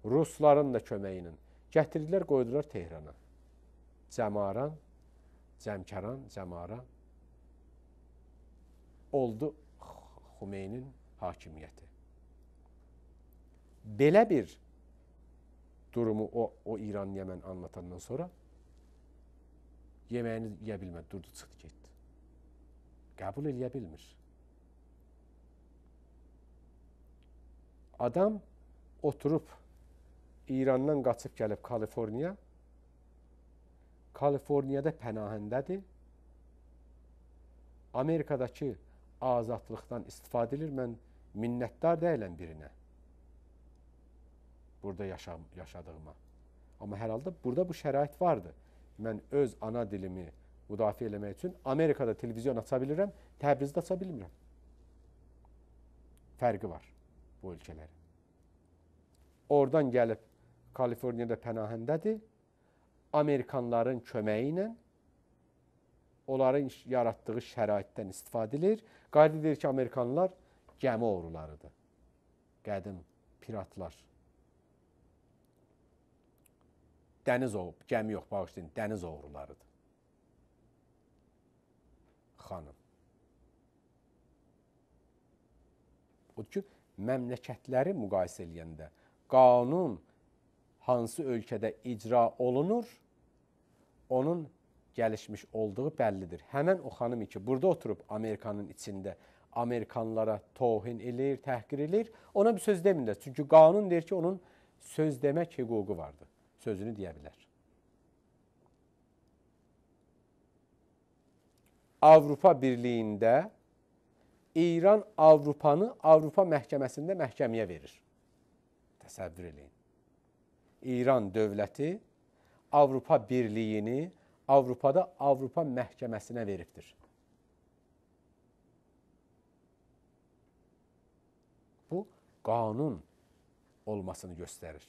Rusların da köməyi ilə gətirdilər, qoydular Tehrana. Cəmaran, Cəmkəran, Cəmaran oldu Xümeynin hakimiyyəti. Belə bir durumu o İranlıya mən anlatandan sonra yeməyini yeyə bilmədi, durdu, çıxdı, getdi. Qəbul eləyə bilmir. Adam oturub İrandan qaçıb gəlib Kaliforniya. Kaliforniyada pənahəndədir. Amerikadakı azadlıqdan istifadə edir. Mən minnətdar deyiləm birinə. Burada yaşadığıma. Amma hər halda burada bu şərait vardı. Mən öz ana dilimi müdafiə eləmək üçün Amerikada televizyon aça bilirəm, Təbrizdə aça bilmirəm. Fərqi var bu ölkələrin. Oradan gəlib Kaliforniyada pənahəndədir. Amerikanların köməyi ilə onların yaratdığı şəraitdən istifadə edir. Qayıt edir ki, Amerikanlar gəmi oğrularıdır. Qədim piratlar. Dəniz oğru, gəmi yox, bağışlayın, dəniz oğrularıdır. Xanım. Odur ki, məmləkətləri müqayisə eləyəndə qanun hansı ölkədə icra olunur, onun gəlişmiş olduğu bəllidir. Həmən o xanım ki, burada oturub Amerikanın içində Amerikanlara tohin eləyir, təhqir eləyir, ona bir söz demirlər. Çünki qanun deyir ki, onun söz demək hüququ vardır. Sözünü deyə bilər. Avropa Birliyində İran Avropanı Avropa məhkəməsində məhkəməyə verir. Təsəvvür eləyin. İran dövləti Avropa Birliyini Avropada Avropa məhkəməsinə veribdir. Bu, qanun olmasını göstərir.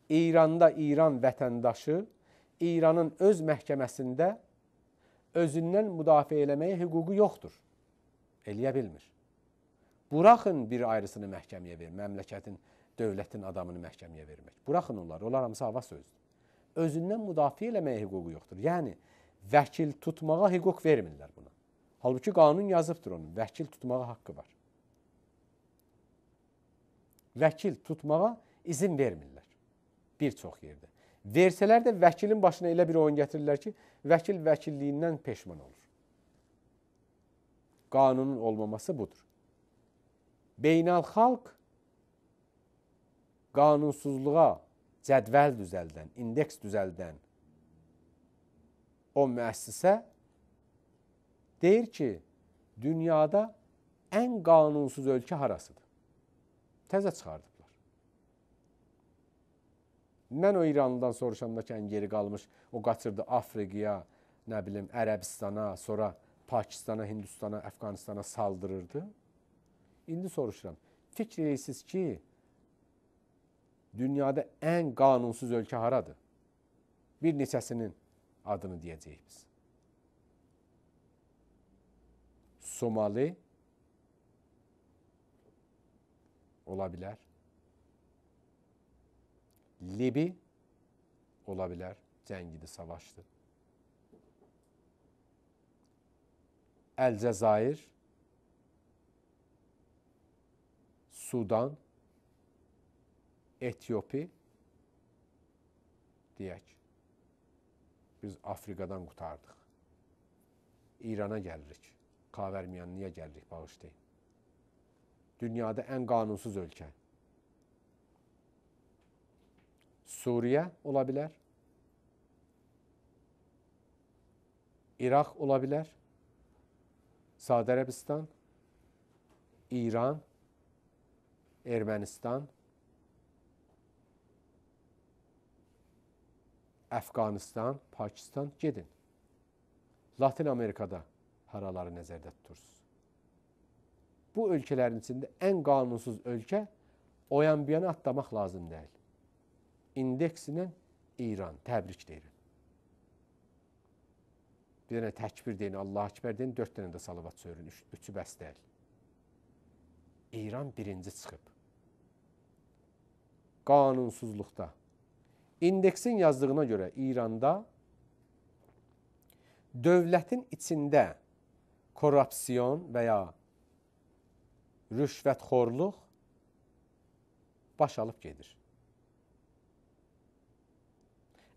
İranda İran vətəndaşı İranın öz məhkəməsində özündən müdafiə eləməyə hüququ yoxdur. Eləyə bilmir. Buraxın bir ayrısını məhkəməyə verin, məmləkətin, dövlətin adamını məhkəməyə vermək. Buraxın onları, onlar hamısı hava sözdür. Özündən müdafiə eləməyə hüququ yoxdur. Yəni, vəkil tutmağa hüquq vermirlər buna. Halbuki qanun yazıbdır onun, vəkil tutmağa haqqı var. Vəkil tutmağa izin vermirlər bir çox yerdə. Versələr də vəkilin başına elə bir oyun gətirirlər ki, vəkil vəkilliyindən peşman olur. Qanunun olmaması budur. Beynəlxalq qanunsuzluğa cədvəl düzəldən, indeks düzəldən o müəssisə deyir ki, dünyada ən qanunsuz ölkə harasıdır? Təzə çıxardıblar. Mən o İranlıdan soruşanda ki, ən geri qalmış, o qaçırdı Afrikaya, nə bilim, Ərəbistana, sonra Pakistana, Hindistana, Əfqanistana saldırırdı. İndi soruşuram, fikr edirsiniz ki, dünyada ən qanunsuz ölkə haradır? Bir neçəsinin adını deyəcəyik biz. Somali ola bilər. Libi ola bilər, cəng idi, savaşdı. Əlcəzair, Sudan, Etiopi deyək. Biz Afrikadan qurtardıq. İrana gəlirik, Xavərmiyanlıya gəlirik, bağışlayın. Dünyada ən qanunsuz ölkə. Suriyə ola bilər, İraq ola bilər, Saudi Ərəbistan, İran, Ermənistan, Əfqanistan, Pakistan, gedin. Latin Amerikada haraları nəzərdə tutursunuz. Bu ölkələrin içində ən qanunsuz ölkə o yan bu yana atlamaq lazım deyil. İndekslə İran, təbrik deyirəm. Bir dənə təkbir deyin, Allah Akbar deyin, 4 dənə də salavat söyləyin, üçü bəs deyil. İran birinci çıxıb. Qanunsuzluqda. İndeksin yazdığına görə İranda dövlətin içində korrupsiyon və ya rüşvətxorluq baş alıb gedir.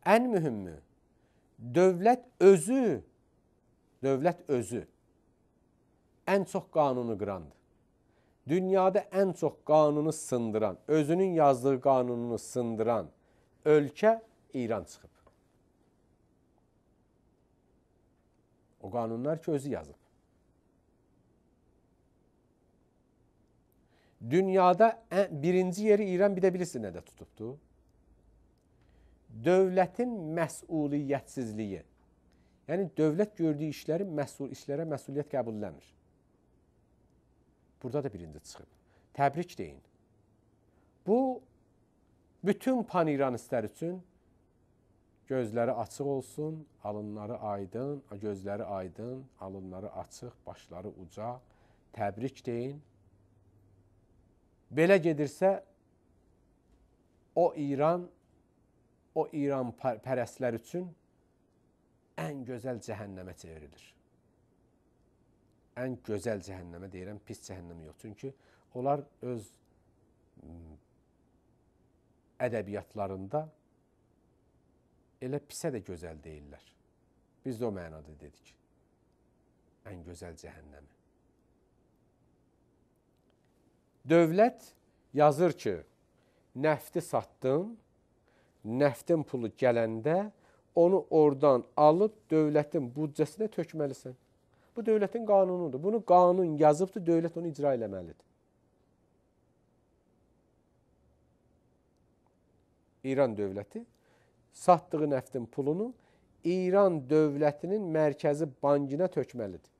Ən mühümü, dövlət özü ən çox qanunu qırandır. Dünyada ən çox qanunu sındıran, özünün yazdığı qanununu sındıran ölkə İran çıxıb. O qanunlar ki, özü yazıb. Dünyada birinci yeri İran, bir də bilirsiniz nədə tutubdu? Dövlətin məsuliyyətsizliyi. Yəni, dövlət gördüyü işləri, işlərə məsuliyyət qəbulləmir. Burada da birinci çıxıb. Təbrik deyin. Bu, bütün pan-İranistlər üçün gözləri açıq olsun, alınları aydın, gözləri aydın, alınları açıq, başları uca. Təbrik deyin. Belə gedirsə, o İran, o İran pərəstlər üçün ən gözəl cəhənnəmə çevrilir. Ən gözəl cəhənnəmə deyirəm, pis cəhənnəmə yox. Çünki onlar öz ədəbiyyatlarında elə pisə də gözəl deyirlər. Biz də o mənada dedik. Ən gözəl cəhənnəmi. Dövlət yazır ki, nəfti satdın, nəftin pulu gələndə onu oradan alıb dövlətin büdcəsinə tökməlisən. Bu dövlətin qanunudur. Bunu qanun yazıbdır, dövlət onu icra eləməlidir. İran dövləti satdığı nəftin pulunu İran dövlətinin mərkəzi bankına tökməlidir.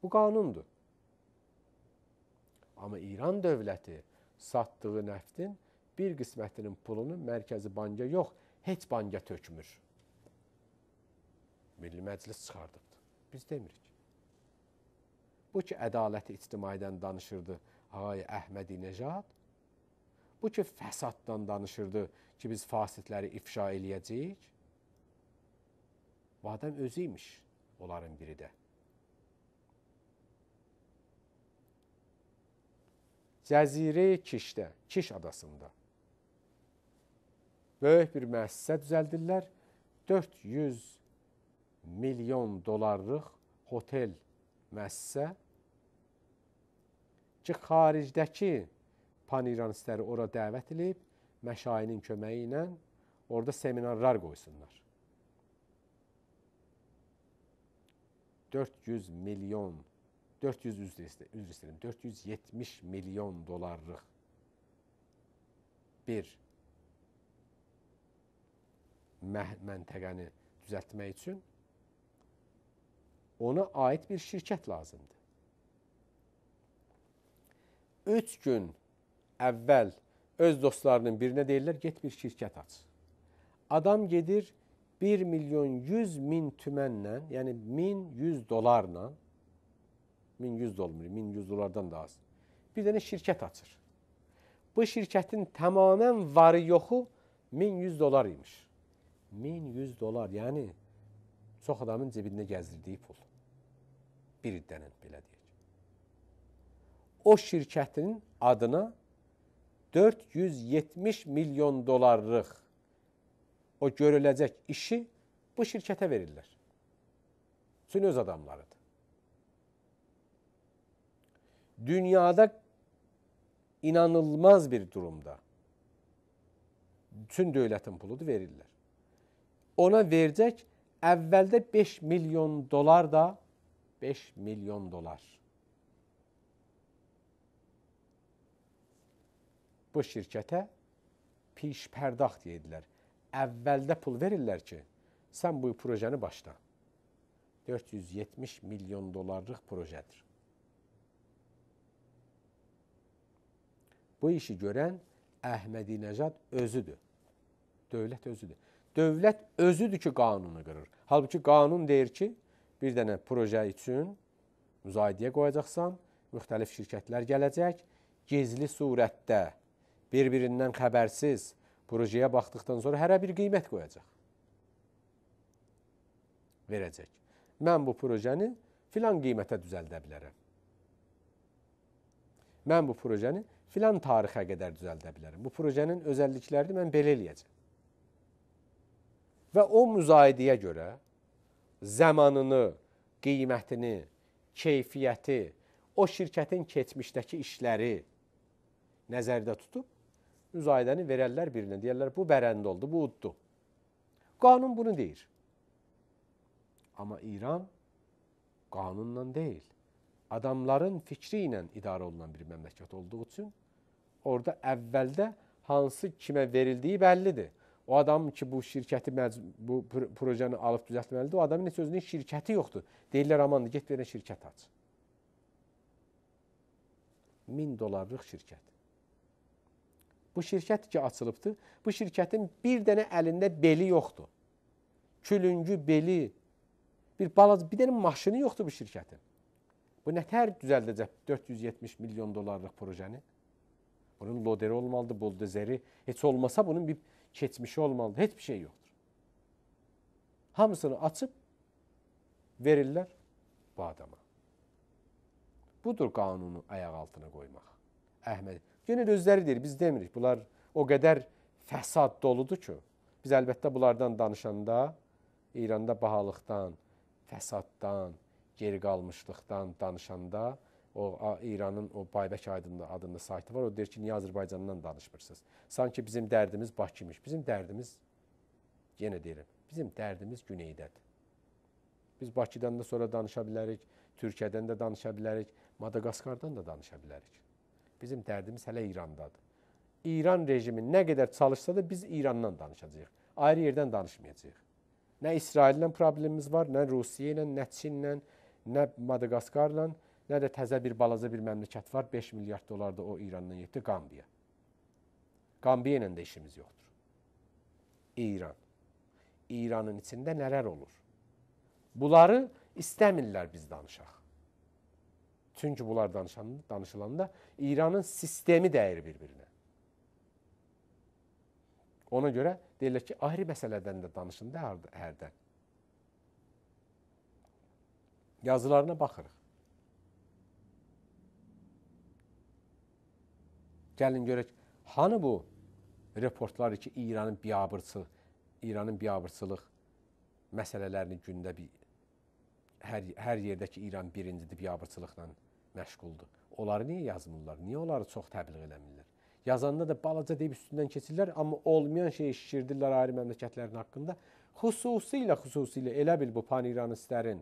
Bu qanundur. Amma İran dövləti satdığı nəftin bir qismətinin pulunu mərkəzi banka yox, heç banka tökmür. Milli Məclis çıxardıbdır. Biz demirik. Bu ki, ədaləti ictimaidən danışırdı Ağay Əhmədinejad, bu ki, fəsaddan danışırdı ki, biz fasidləri ifşa eləyəcəyik. Bu adam özü imiş onların biri də. Cəzirə Kişdə, Kiş adasında böyük bir müəssisə düzəldirlər. 400 milyon dolarlıq hotel müəssisə ki, xaricdəki paniranistləri ora dəvət edib, məşayinin köməyi ilə orada seminarlar qoysunlar. 400 milyon, 400 üzr istəyirəm, 470 milyon dolarlıq bir məntəqəni düzəltmək üçün ona aid bir şirkət lazımdır. 3 gün əvvəl öz dostlarının birinə deyirlər, get bir şirkət aç. Adam gedir 1 milyon 100 min tümənlə, yəni 1100 dolarla, 1100 olmur, 1100 dolardan da az, bir dənə şirkət açır. Bu şirkətin tamamən varı yoxu 1100 dolar imiş. 1100 dolar, yəni çox adamın cibində gəzdirdiyi pul. Bir dənə belə deyək. O şirkətin adına 470 milyon dolarlıq o görüləcək işi bu şirkətə verirlər. Çünki öz adamlarıdır. Dünyada inanılmaz bir durumda bütün dövlətin puludur, verirlər. Ona verəcək əvvəldə 5 milyon dolar da 5 milyon dolar. Bu şirkətə pişpərdaxt deyirlər. Əvvəldə pul verirlər ki, sən bu projeni başla. 470 milyon dolarlıq projədir. Bu işi görən Əhmədinejad özüdür. Dövlət özüdür. Dövlət özüdür ki, qanunu qırır. Halbuki qanun deyir ki, bir dənə proje üçün müzayidəyə qoyacaqsan, müxtəlif şirkətlər gələcək, gizli surətdə bir-birindən xəbərsiz projeyə baxdıqdan sonra hərə bir qiymət qoyacaq, verəcək. Mən bu projeni filan qiymətə düzəldə bilərəm. Mən bu projeni filan tarixə qədər düzəldə bilərəm. Bu projenin özəlliklərini mən belə eləyəcəm. Və o müzayidəyə görə zamanını, qiymətini, keyfiyyəti, o şirkətin keçmişdəki işləri nəzərdə tutub müzayidəni verərlər birinə. Deyərlər, bu bərəndə oldu, bu uddu. Qanun bunu deyir. Amma İran qanunla deyil, adamların fikri ilə idarə olunan bir məmləkət olduğu üçün orada əvvəldə hansı kimə verildiyi bəllidir. O adam ki, bu şirkəti, bu projeni alıb düzəltməlidir, o adamın heç özünün şirkəti yoxdur. Deyirlər, amandır, get verən şirkət aç. 1000 dolarlıq şirkət. Bu şirkət ki açılıbdır, bu şirkətin bir dənə əlində beli yoxdur. Külüngü, beli, bir balaca, bir dənə maşını yoxdur bu şirkətin. Bu nətər düzəldəcək 470 milyon dolarlıq projeni? Bunun loderi olmalıdır, buldozeri, heç olmasa bunun bir keçmişi olmalıdır, heç bir şey yoxdur. Hamısını açıb verirlər bu adama. Budur qanunu ayaq altına qoymaq. Əhməd, yenə də özləri deyir, biz demirik. Bunlar o qədər fəsad doludur ki, biz əlbəttə bunlardan danışanda İranda bahalıqdan, fəsaddan, geri qalmışlıqdan danışanda o İranın o Baybək adında saytı var, o deyir ki, niyə Azərbaycandan danışmırsınız? Sanki bizim dərdimiz Bakıymış. Bizim dərdimiz, yenə deyirəm, bizim dərdimiz Güneydədir. Biz Bakıdan da sonra danışa bilərik, Türkiyədən də danışa bilərik, Madaqaskardan da danışa bilərik. Bizim dərdimiz hələ İrandadır. İran rejimi nə qədər çalışsa da biz İrandan danışacağıq. Ayrı yerdən danışmayacağıq. Nə İsraillə problemimiz var, nə Rusiya ilə, nə Çinlə, nə Madaqaskarla, nə də təzə bir balaca bir məmləkət var. 5 milyard dolar da o İrandan yetdi, Qambiya. Qambiya ilə də işimiz yoxdur. İran. İranın içində nələr olur? Bunları istəmirlər biz danışaq. Çünki bunlar danışılanda İranın sistemi dəyir bir-birinə. Ona görə deyirlər ki, ayrı məsələdən də danışın da hərdən. Yazılarına baxırıq. Gəlin görək, hanı bu reportlar ki, İranın biabırçılıq məsələlərini gündə bir, hər yerdə ki, İran birincidir, biabırçılıqla məşğuldur. Onları niyə yazmırlar? Niyə onları çox təbliğ eləmirlər? Yazanda da balaca deyib üstündən keçirlər, amma olmayan şeyi şişirdirlər ayrı məmləkətlərin haqqında. Xüsusilə elə bil bu pan-İranistlərin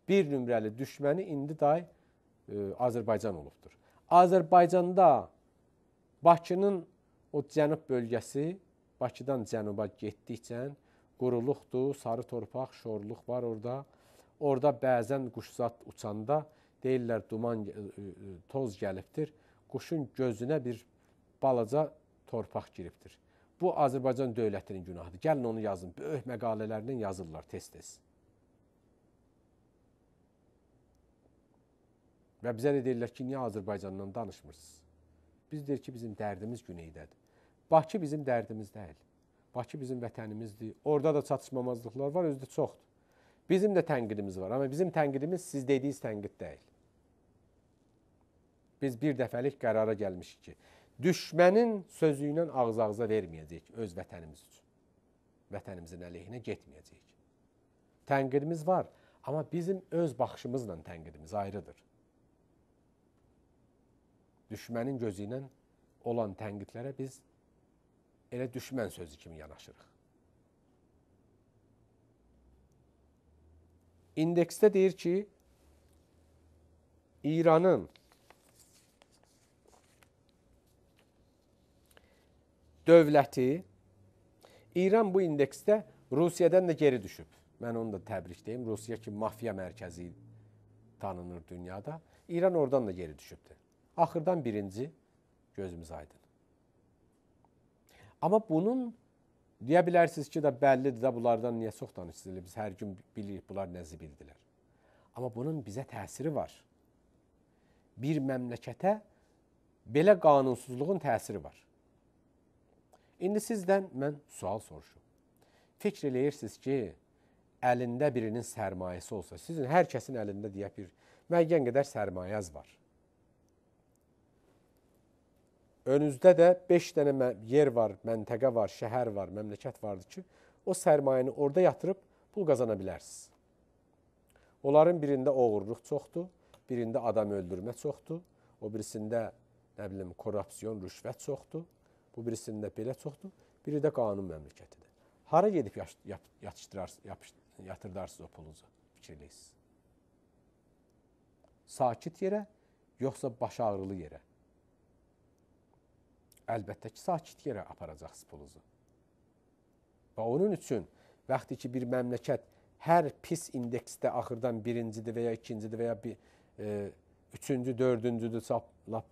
bir nömrəli düşməni indi day Azərbaycan olubdur. Azərbaycanda Bakının o cənub bölgəsi, Bakıdan cənuba getdikcə quruluqdur, sarı torpaq, şorluq var orada. Orada bəzən quşzat uçanda deyirlər duman, toz gəlibdir. Quşun gözünə bir balaca torpaq giribdir. Bu Azərbaycan dövlətinin günahıdır. Gəlin onu yazın. Böyük məqalələrlə yazırlar tez-tez. Və bizə də deyirlər ki, niyə Azərbaycandan danışmırsınız? Biz deyir ki, bizim dərdimiz güneydədir. Bakı bizim dərdimiz deyil. Bakı bizim vətənimizdir. Orada da çatışmamazlıqlar var, özü də çoxdur. Bizim də tənqidimiz var, amma bizim tənqidimiz siz dediyiniz tənqid deyil. Biz bir dəfəlik qərara gəlmişik ki, düşmənin sözü ilə ağız-ağıza verməyəcəyik öz vətənimiz üçün. Vətənimizin əleyhinə getməyəcəyik. Tənqidimiz var, amma bizim öz baxışımızla tənqidimiz ayrıdır. Düşmənin gözü ilə olan tənqidlərə biz elə düşmən sözü kimi yanaşırıq. İndeksdə deyir ki, İranın dövləti, İran bu indeksdə Rusiyadan da geri düşüb. Mən onu da təbrik deyim. Rusiya ki, mafiya mərkəzi tanınır dünyada. İran oradan da geri düşübdür. Axırdan birinci, gözümüz aydın. Amma bunun, deyə bilərsiniz ki, da bəllidir də bunlardan niyə çox danışsınız? Biz hər gün bilirik bunlar nə zibildilər. Amma bunun bizə təsiri var. Bir məmləkətə belə qanunsuzluğun təsiri var. İndi sizdən mən sual soruşum. Fikr eləyirsiniz ki, əlində birinin sərmayəsi olsa, sizin hər kəsin əlində deyə bir müəyyən qədər sərmayəz var. Önünüzdə də 5 dənə yer var, məntəqə var, şəhər var, məmləkət vardır ki, o sərmayəni orada yatırıb pul qazana bilərsiniz. Onların birində oğurluq çoxdur, birində adam öldürmə çoxdur, o birisində nə bilim, korrupsiyon, rüşvət çoxdur, bu birisində belə çoxdur, biri də qanun məmləkətidir. Hara gedib yatırdarsınız o pulunuzu, fikir eləyirsiniz? Sakit yerə, yoxsa baş ağrılı yerə? Əlbəttə ki, sakit yerə aparacaqsınız pulunuzu. Və onun üçün, vaxtı ki, bir məmləkət hər pis indeksdə axırdan birincidir və ya ikincidir və ya bir, üçüncü, dördüncüdür, lap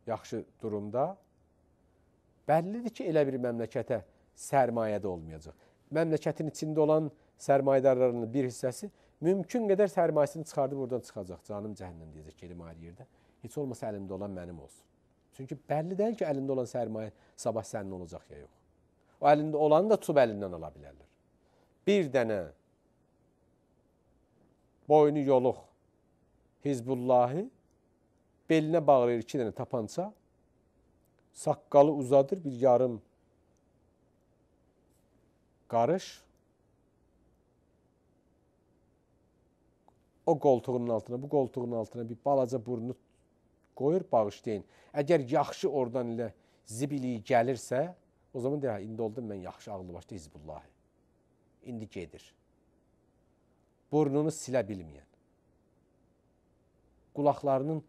yaxşı durumda, bəllidir ki, elə bir məmləkətə sərmayə də olmayacaq. Məmləkətin içində olan sərmayədarlarının bir hissəsi mümkün qədər sərmayəsini çıxardıb oradan çıxacaq. Canım cəhənnəm deyəcək, gedim ayrı yerdə. Heç olmasa əlimdə olan mənim olsun. Çünki bəlli deyil ki, əlində olan sərmayə sabah sənin olacaq ya yox. O əlində olanı da tutub əlindən ala bilərlər. Bir dənə boynu yoluq Hizbullahı belinə bağlayır 2 dənə tapança, saqqalı uzadır bir yarım qarış, o qoltuğunun altına, bu qoltuğunun altına bir balaca burnu qoyur, bağışlayın. Əgər yaxşı oradan elə zibiliyi gəlirsə, o zaman deyir, indi oldum mən yaxşı ağlı başda Hizbullahı. İndi gedir. Burnunu silə bilməyən. Qulaqlarının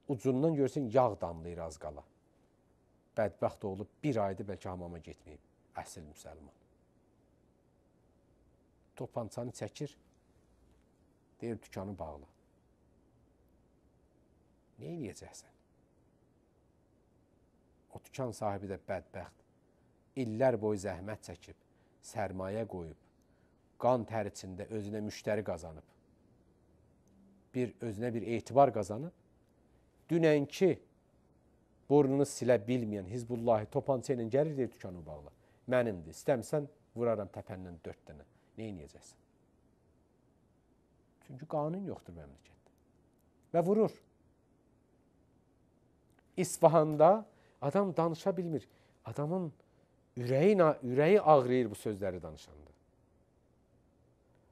ucundan görsən yağ damlayır az qala. Bədbəxt olub bir aydır bəlkə hamama getməyib. Əsl müsəlman. Topançanı çəkir, deyir dükanı bağla. Nə eləyəcəksən? O dükan sahibi də bədbəxt. İllər boyu zəhmət çəkib, sərmayə qoyub, qan tər içində özünə müştəri qazanıb, özünə bir etibar qazanıb, dünənki burnunu silə bilməyən Hizbullahı topança ilə gəlir, deyir, dükanı bağla. Mənimdir, istəmirsən, vuraram təpəndən 4 dənə. Nə eləyəcəksən? Çünki qanun yoxdur məmləkətdə. Və vurur. İsfahanda adam danışa bilmir. Adamın ürəyi ağrıyır bu sözləri danışanda.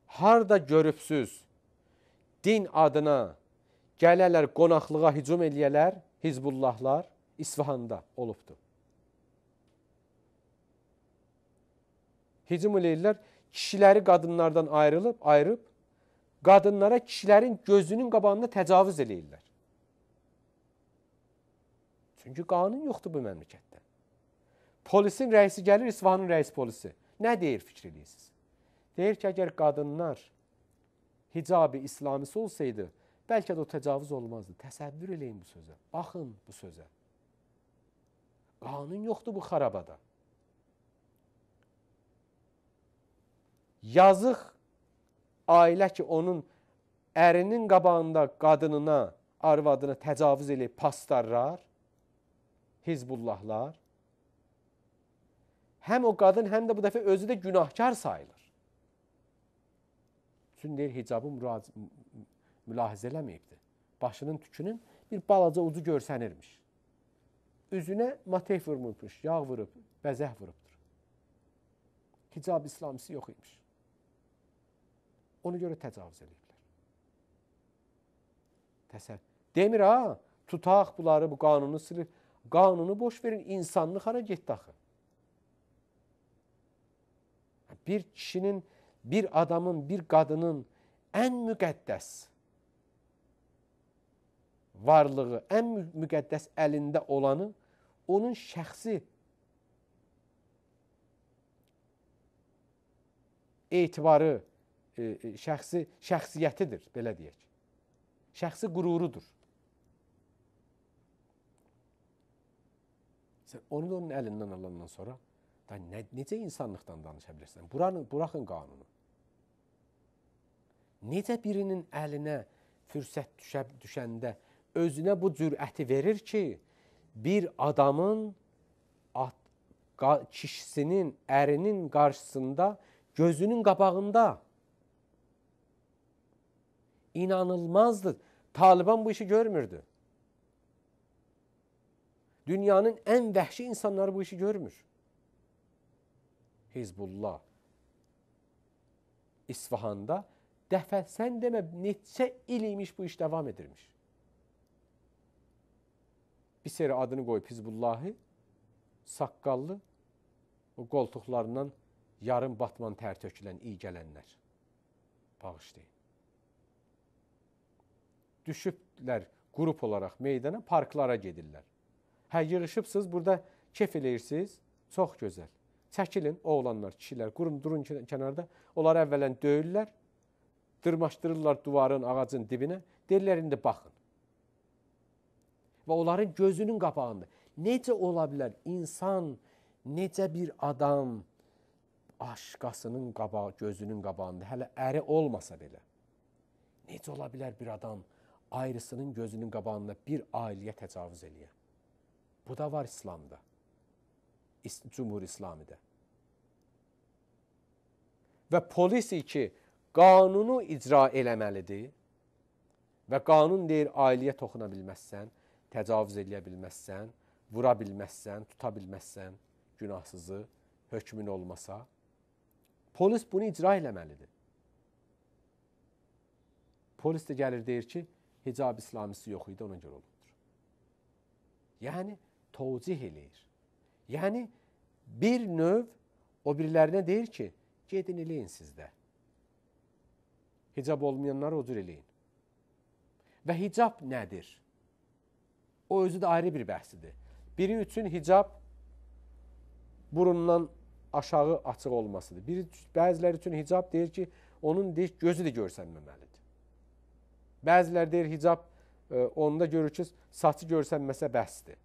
Harda görübsüz, din adına gələrlər, qonaqlığa hücum eləyələr, Hizbullahlar İsfahanda olubdur. Hücum eləyirlər, kişiləri qadınlardan ayırıb, qadınlara kişilərin gözünün qabağında təcavüz eləyirlər. Çünki qanun yoxdur bu məmləkətdə. Polisin rəisi gəlir, İsfahanın rəis polisi. Nə deyir fikir eləyirsiniz? Deyir ki, əgər qadınlar hicab-ı İslamisi olsaydı, bəlkə də o təcavüz olmazdı. Təsəvvür eləyin bu sözə. Baxın bu sözə. Qanun yoxdur bu xarabada. Yazıq ailə ki, onun ərinin qabağında qadınına, arvadına təcavüz eləyib pastarlar, Hizbullahlar. Həm o qadın, həm də bu dəfə özü də günahkar sayılır. Çünki deyir, hicabı mülahizə eləməyibdir. Başının tükünün bir balaca ucu görsənirmiş. Üzünə matef vurmuşmuş, yağ vurub, bəzək vurubdur. Hicab İslamisi yox imiş. Ona görə təcavüz eləyiblər. Təsəvvür. Demir ha, tutaq bunları, bu qanunu silir. Qanunu boş verin, insanlıq hara getdi axı? Bir kişinin, bir adamın, bir qadının ən müqəddəs varlığı, ən müqəddəs əlində olanı onun şəxsi etibarı, şəxsi şəxsiyyətidir, belə deyək. Şəxsi qürurudur. Sən onu da onun əlindən alandan sonra da necə insanlıqdan danışa bilirsən? Buraxın qanunu. Necə birinin əlinə fürsət düşəndə özünə bu cürəti verir ki, bir adamın kişisinin, ərinin qarşısında, gözünün qabağında inanılmazdır. Taliban bu işi görmürdü. Dünyanın ən vəhşi insanları bu işi görmür. Hizbullah İsfahanda dəfə, sən demə, neçə il imiş bu iş davam edirmiş. Bir seri adını qoyub Hizbullahı, saqqallı, o qoltuqlarından yarım batman tər tökülən, iyi gələnlər. Bağışlayın. Düşüblər qrup olaraq meydana, parklara gedirlər. Hə, yığışıbsınız, burada kef eləyirsiniz, çox gözəl. Çəkilin, oğlanlar, kişilər, qurun, durun kənarda. Onları əvvələn döyürlər, dırmaşdırırlar duvarın, ağacın dibinə. Deyirlər, indi baxın. Və onların gözünün qabağında. Necə ola bilər insan, necə bir adam aşqasının qabağı, gözünün qabağında, hələ əri olmasa belə, necə ola bilər bir adam ayrısının gözünün qabağında bir ailəyə təcavüz eləyə? Bu da var İslamda, Cumhur İslamidə. Və polis ki, qanunu icra eləməlidir və qanun deyir, ailəyə toxuna bilməzsən, təcavüz eləyə bilməzsən, vura bilməzsən, tuta bilməzsən günahsızı, hökmün olmasa. Polis bunu icra eləməlidir. Polis də gəlir deyir ki, hicab İslamisi yox idi, ona görə olubdur. Yəni, tövcih eləyir. Yəni, bir növ o birilərinə deyir ki, gedin eləyin sizdə. Hicab olmayanları o cür eləyin. Və hicab nədir? O özü də ayrı bir bəhsidir. Biri üçün hicab burundan aşağı açıq olmasıdır. Bəziləri üçün hicab deyir ki, onun deyir, gözü də görsənməməlidir. Bəziləri deyir, hicab onda görür ki, saçı görsənməsə bəsdir.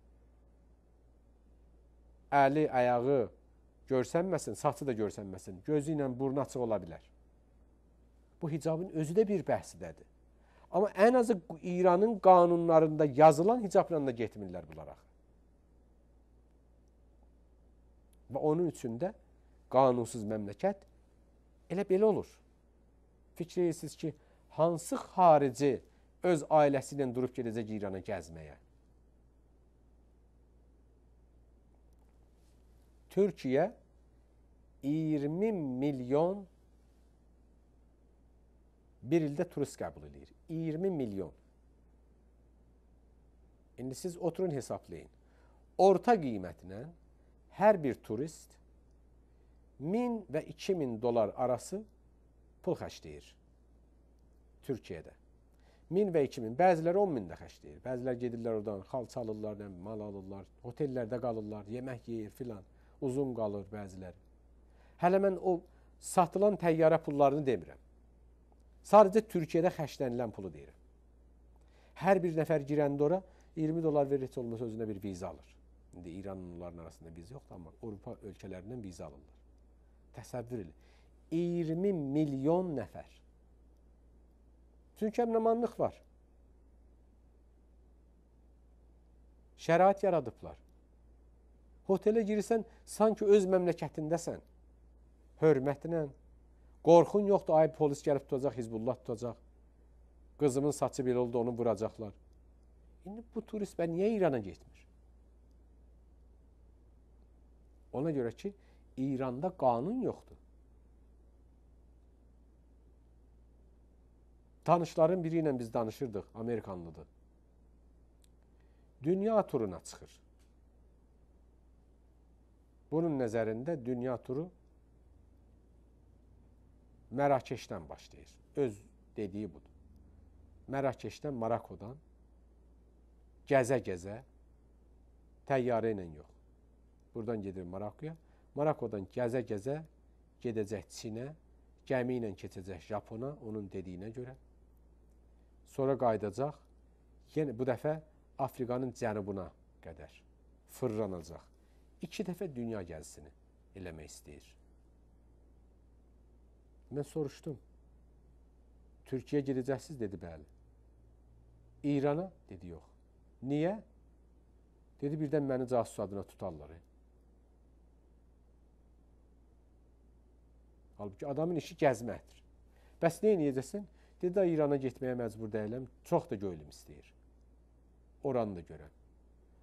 Əli, ayağı, görsənməsin, saçı da görsənməsin, gözü ilə burnu açıq ola bilər. Bu hicabın özü də bir bəhsidədir. Amma ən azı İranın qanunlarında yazılan hicabla da getmirlər bunlar axı. Və onun üçün də qanunsuz məmləkət elə belə olur. Fikir edirsiniz ki, hansı xarici öz ailəsi ilə durub gedəcək İrana gəzməyə? Türkiyə 20 milyon bir ildə turist qəbul edir. 20 milyon. İndi siz oturun hesablayın. Orta qiymətlə hər bir turist 1000 və 2000 dolar arası pul xərcləyir Türkiyədə. 1000 və 2000, bəziləri 10 min də xərcləyir. Bəziləri gedirlər oradan, xalça alırlar, mal alırlar, otellərdə qalırlar, yemək yeyir filan. Uzun qalır bəziləri. Hələ mən o satılan təyyarə pullarını demirəm. Sadəcə Türkiyədə xərclənilən pulu deyirəm. Hər bir nəfər girəndə ora 20 dolar verir, heç olmasa özünə bir viza alır. İndi İranın onların arasında viza yoxdur, amma Avropa ölkələrindən viza alırlar. Təsəvvür elə. 20 milyon nəfər. Çünki əmnamanlıq var. Şərait yaradıblar. Otelə girirsən, sanki öz məmləkətindəsən. Hörmətlə. Qorxun yoxdur, ay polis gəlib tutacaq, Hizbullah tutacaq. Qızımın saçı belə oldu, onu vuracaqlar. İndi bu turist bə niyə İrana getmir? Ona görə ki, İranda qanun yoxdur. Tanışların biri ilə biz danışırdıq, Amerikanlıdır. Dünya turuna çıxır. Bunun nəzərində dünya turu Mərakeşdən başlayır. Öz dediyi budur. Mərakeşdən, Marakodan gəzə-gəzə, təyyarə ilə yox. Buradan gedir Marakoya. Marakodan gəzə-gəzə gedəcək Çinə, gəmi ilə keçəcək Japona, onun dediyinə görə. Sonra qayıdacaq, yenə bu dəfə Afrikanın cənubuna qədər fırlanacaq. 2 dəfə dünya gəzisini eləmək istəyir. Mən soruşdum. Türkiyə gedəcəksiniz? Dedi, bəli. İrana? Dedi, yox. Niyə? Dedi, birdən məni casus adına tutarlar. Halbuki adamın işi gəzməkdir. Bəs nə edəcəksin? Dedi, İrana getməyə məcbur deyiləm, çox da göylüm istəyir. Oranı da görəm.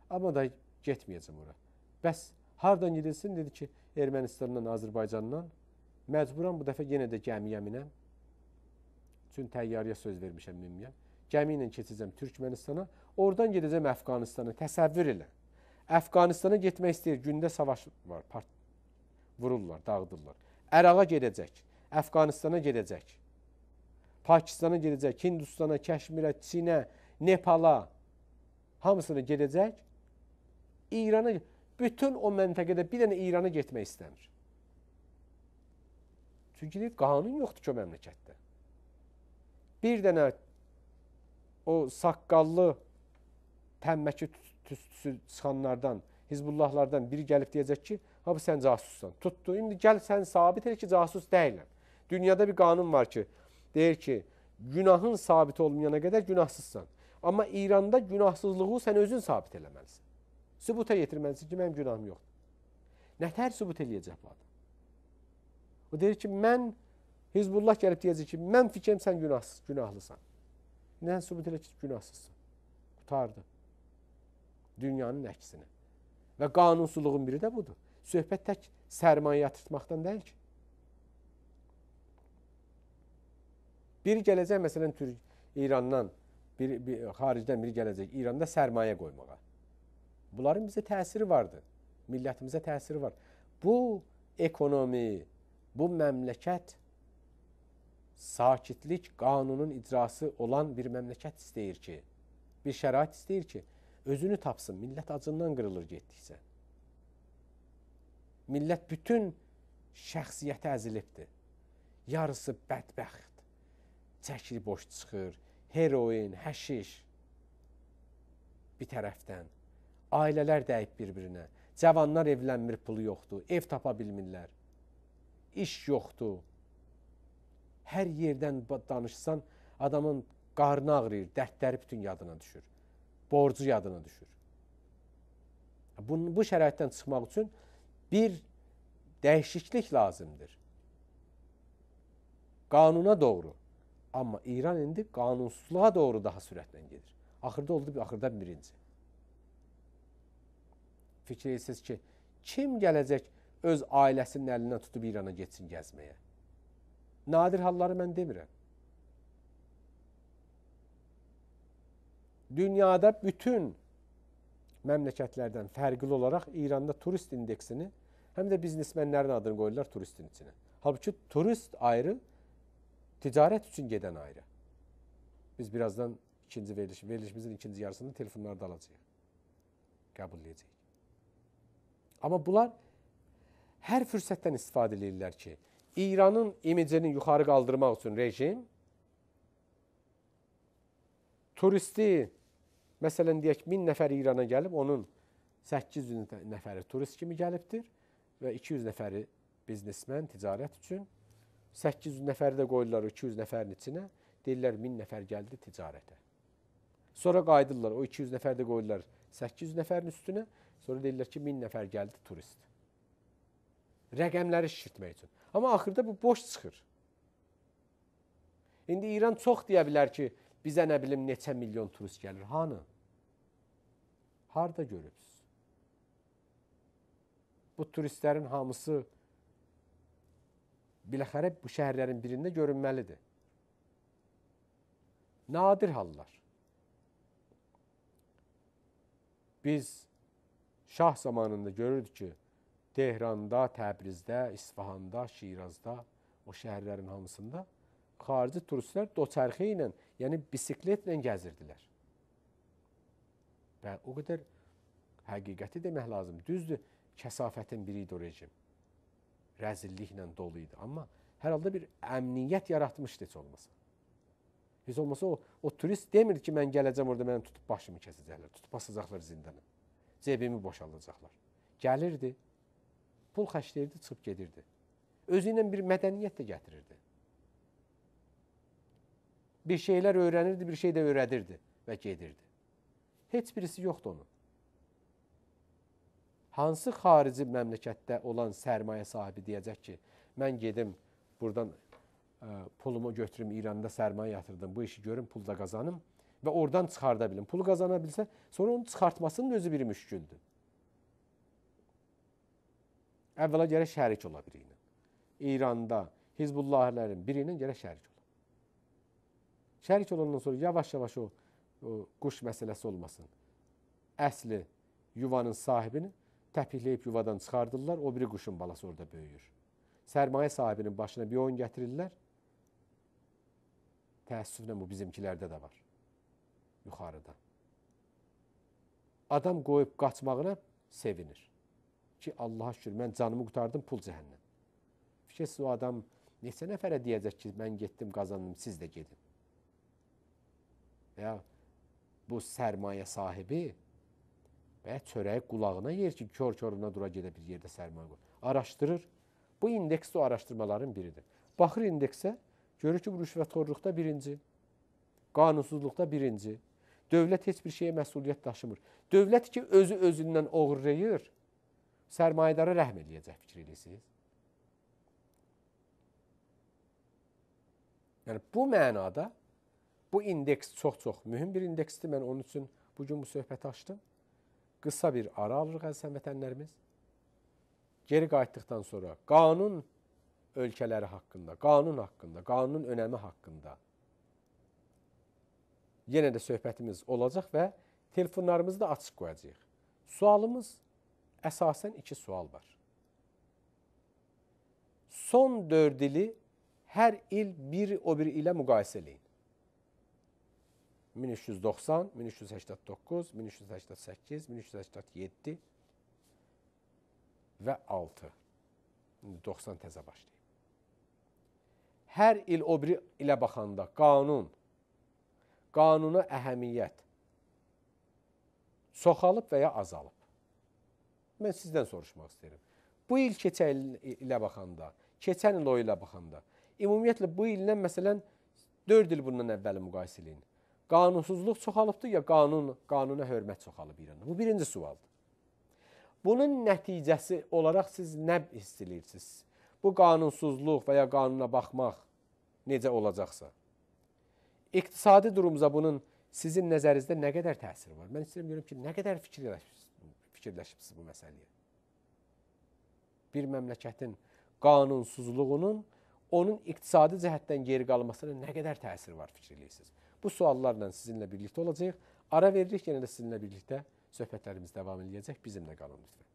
Amma da getməyəcəm ora. Bəs hardan gedilsin? Dedi ki, Ermənistandan, Azərbaycandan. Məcburam bu dəfə yenə də gəmiyə minəm. Çünki təyyarəyə söz vermişəm, minməyəm. Gəmi ilə keçəcəm Türkmenistana, oradan gedəcəm Əfqanistana. Təsəvvür elə. Əfqanistana getmək istəyir. Gündə savaş var, vururlar, dağıdırlar. Əraqa gedəcək, Əfqanistana gedəcək, Pakistana gedəcək, Hindistana, Kəşmirə, Çinə, Nepala, hamısını gedəcək. İrana, bütün o məntəqədə bir dənə İrana getmək istəmir. Çünki deyir, qanun yoxdur ki o məmləkətdə. Bir dənə o saqqallı tənbəki tüstüsü çıxanlardan, Hizbullahlardan biri gəlib deyəcək ki, ha bu sən casussan. Tutdu, indi gəl sən sabit elə ki, casus deyiləm. Dünyada bir qanun var ki, deyir ki, günahın sabit olmayana qədər günahsızsan. Amma İranda günahsızlığı sən özün sabit eləməlisən. Sübuta yetirməlisin ki, mənim günahım yoxdur. Nətər sübut eləyəcək bu adam? O deyir ki, mən, Hizbullah gəlib deyəcək ki, mən fikrim sən günahlısan. Nə sübut elə ki, günahsızsan. Qutardı. Dünyanın əksinə. Və qanunsuzluğun biri də budur. Söhbət tək sərmayə yatırtmaqdan deyil ki. Biri gələcək, məsələn, İrandan, xaricdən biri gələcək İranda sərmayə qoymağa. Bunların bizə təsiri vardı. Millətimizə təsiri var. Bu ekonomi, bu məmləkət sakitlik, qanunun icrası olan bir məmləkət istəyir ki, bir şərait istəyir ki, özünü tapsın. Millət acından qırılır getdikcə. Millət bütün şəxsiyyəti əzilibdir. Yarısı bədbəxt, çəkili boş çıxır, heroin, həşiş bir tərəfdən. Ailələr dəyib bir-birinə. Cavanlar evlənmir, pulu yoxdur, ev tapa bilmirlər, iş yoxdur. Hər yerdən danışsan, adamın qarnı ağrıyır, dərdləri bütün yadına düşür, borcu yadına düşür. Bu şəraitdən çıxmaq üçün bir dəyişiklik lazımdır. Qanuna doğru. Amma İran indi qanunsuzluğa doğru daha sürətlə gedir. Axırda oldu, axırda birinci. Fikir edirsiniz ki, kim gələcək öz ailəsinin əlindən tutub İrana getsin gəzməyə? Nadir halları mən demirəm. Dünyada bütün məmləkətlərdən fərqli olaraq İranda turist indeksini həm də biznesmenlərin adını qoyurlar turistin içinə. Halbuki turist ayrı, ticarət üçün gedən ayrı. Biz birazdan ikinci verilişimizin ikinci yarısında telefonları da alacağıq, qəbul edəcəyik. Amma bunlar hər fürsətdən istifadə edirlər ki, İranın imicini yuxarı qaldırmaq üçün rejim turisti, məsələn deyək, 1000 nəfər İrana gəlib, onun 800 nəfəri turist kimi gəlibdir və 200 nəfəri biznesmen, ticarət üçün. 800 nəfəri də qoyurlar o 200 nəfərin içinə, deyirlər 1000 nəfər gəldi ticarətə. Sonra qayıdırlar, o 200 nəfər də qoyurlar 800 nəfərin üstünə, sonra deyirlər ki, 1000 nəfər gəldi turist. Rəqəmləri şişirtmək üçün. Amma axırda bu boş çıxır. İndi İran çox deyə bilər ki, bizə nə bilim neçə milyon turist gəlir. Hanı? Harda görübsünüz? Bu turistlərin hamısı biləxərə bu şəhərlərin birində görünməlidir. Nadir hallar. Biz şah zamanında görürdük ki, Tehranda, Təbrizdə, İsfahanda, Şirazda, o şəhərlərin hamısında xarici turistlər doçərxi ilə, yəni bisikletlə gəzirdilər. Və o qədər həqiqəti demək lazım. Düzdür, kəsafətin biri idi o rejim. Rəzilliklə dolu idi. Amma hər halda bir əmniyyət yaratmışdı heç olmasa. Heç olmasa o turist demirdi ki, mən gələcəm orada məni tutub başımı kəsəcəklər, tutub basacaqlar zindana, cebimi boşaldacaqlar. Gəlirdi, pul xərcləyirdi, çıxıb gedirdi. Özü ilə bir mədəniyyət də gətirirdi. Bir şeylər öyrənirdi, bir şey də öyrədirdi və gedirdi. Heç birisi yoxdur onun. Hansı xarici məmləkətdə olan sərmayə sahibi deyəcək ki, mən gedim buradan pulumu götürüm, İranda sərmayə yatırdım, bu işi görüm, pul da qazanım və oradan çıxarda bilim. Pulu qazana bilsə, sonra onun çıxartmasının özü bir müşküldür. Əvvəla gərək şərik ola biri ilə. İranda Hizbullahlərin biri ilə gərək şərik ola. Şərik olandan sonra yavaş-yavaş o quş məsələsi olmasın. Əsli yuvanın sahibini təpikləyib yuvadan çıxardırlar, o biri quşun balası orada böyüyür. Sərmayə sahibinin başına bir oyun gətirirlər. Təəssüflə bu bizimkilərdə də var. Yuxarıda. Adam qoyub qaçmağına sevinir. Ki, Allaha şükür, mən canımı qurtardım, pul cəhənnəm. Fikirsiz o adam neçə nəfərə deyəcək ki, mən getdim, qazandım, siz də gedin. Və ya bu sərmayə sahibi və ya çörəyi qulağına yer ki, kör-körünə dura gedə bir yerdə sərmayə qoyur. Araşdırır. Bu indeks də o araşdırmaların biridir. Baxır indeksə, görür ki, bu rüşvətxorluqda birinci, qanunsuzluqda birinci, dövlət heç bir şeyə məsuliyyət daşımır. Dövlət ki, özü özündən oğurlayır, sərmayədara rəhm eləyəcək, fikir edirsiniz. Yəni, bu mənada bu indeks çox-çox mühüm bir indeksdir. Mən onun üçün bugün bu söhbəti açdım. Qısa bir ara alırıq əziz həmvətənlərimiz. Geri qayıtdıqdan sonra qanun ölkələri haqqında, qanun haqqında, qanunun önəmi haqqında yenə də söhbətimiz olacaq və telefonlarımızı da açıq qoyacağıq. Sualımız əsasən iki sual var. Son 4 ili hər il bir o bir ilə müqayisə eləyin. 1390, 1389, 1388, 1387 və 6. 90 təzə başlayıb. Hər il o biri ilə baxanda qanun, qanuna əhəmiyyət çoxalıb və ya azalıb. Mən sizdən soruşmaq istəyirəm. Bu il keçən ilə baxanda, keçən il o ilə baxanda, ümumiyyətlə bu illə məsələn 4 il bundan əvvəli müqayisə eləyin. Qanunsuzluq çoxalıbdır ya qanuna hörmət çoxalıb İranda? Bu birinci sualdır. Bunun nəticəsi olaraq siz nə hiss edirsiniz? Bu qanunsuzluq və ya qanuna baxmaq necə olacaqsa, İqtisadi durumuza bunun sizin nəzərinizdə nə qədər təsiri var? Mən istəyirəm görüm ki, nə qədər fikirləşibsiniz bu məsələyə? Bir məmləkətin qanunsuzluğunun onun iqtisadi cəhətdən geri qalmasına nə qədər təsiri var fikir eləyirsiniz? Bu suallarla sizinlə birlikdə olacağıq. Ara veririk, yenə də sizinlə birlikdə söhbətlərimiz davam eləyəcək. Bizimlə qalın lütfən.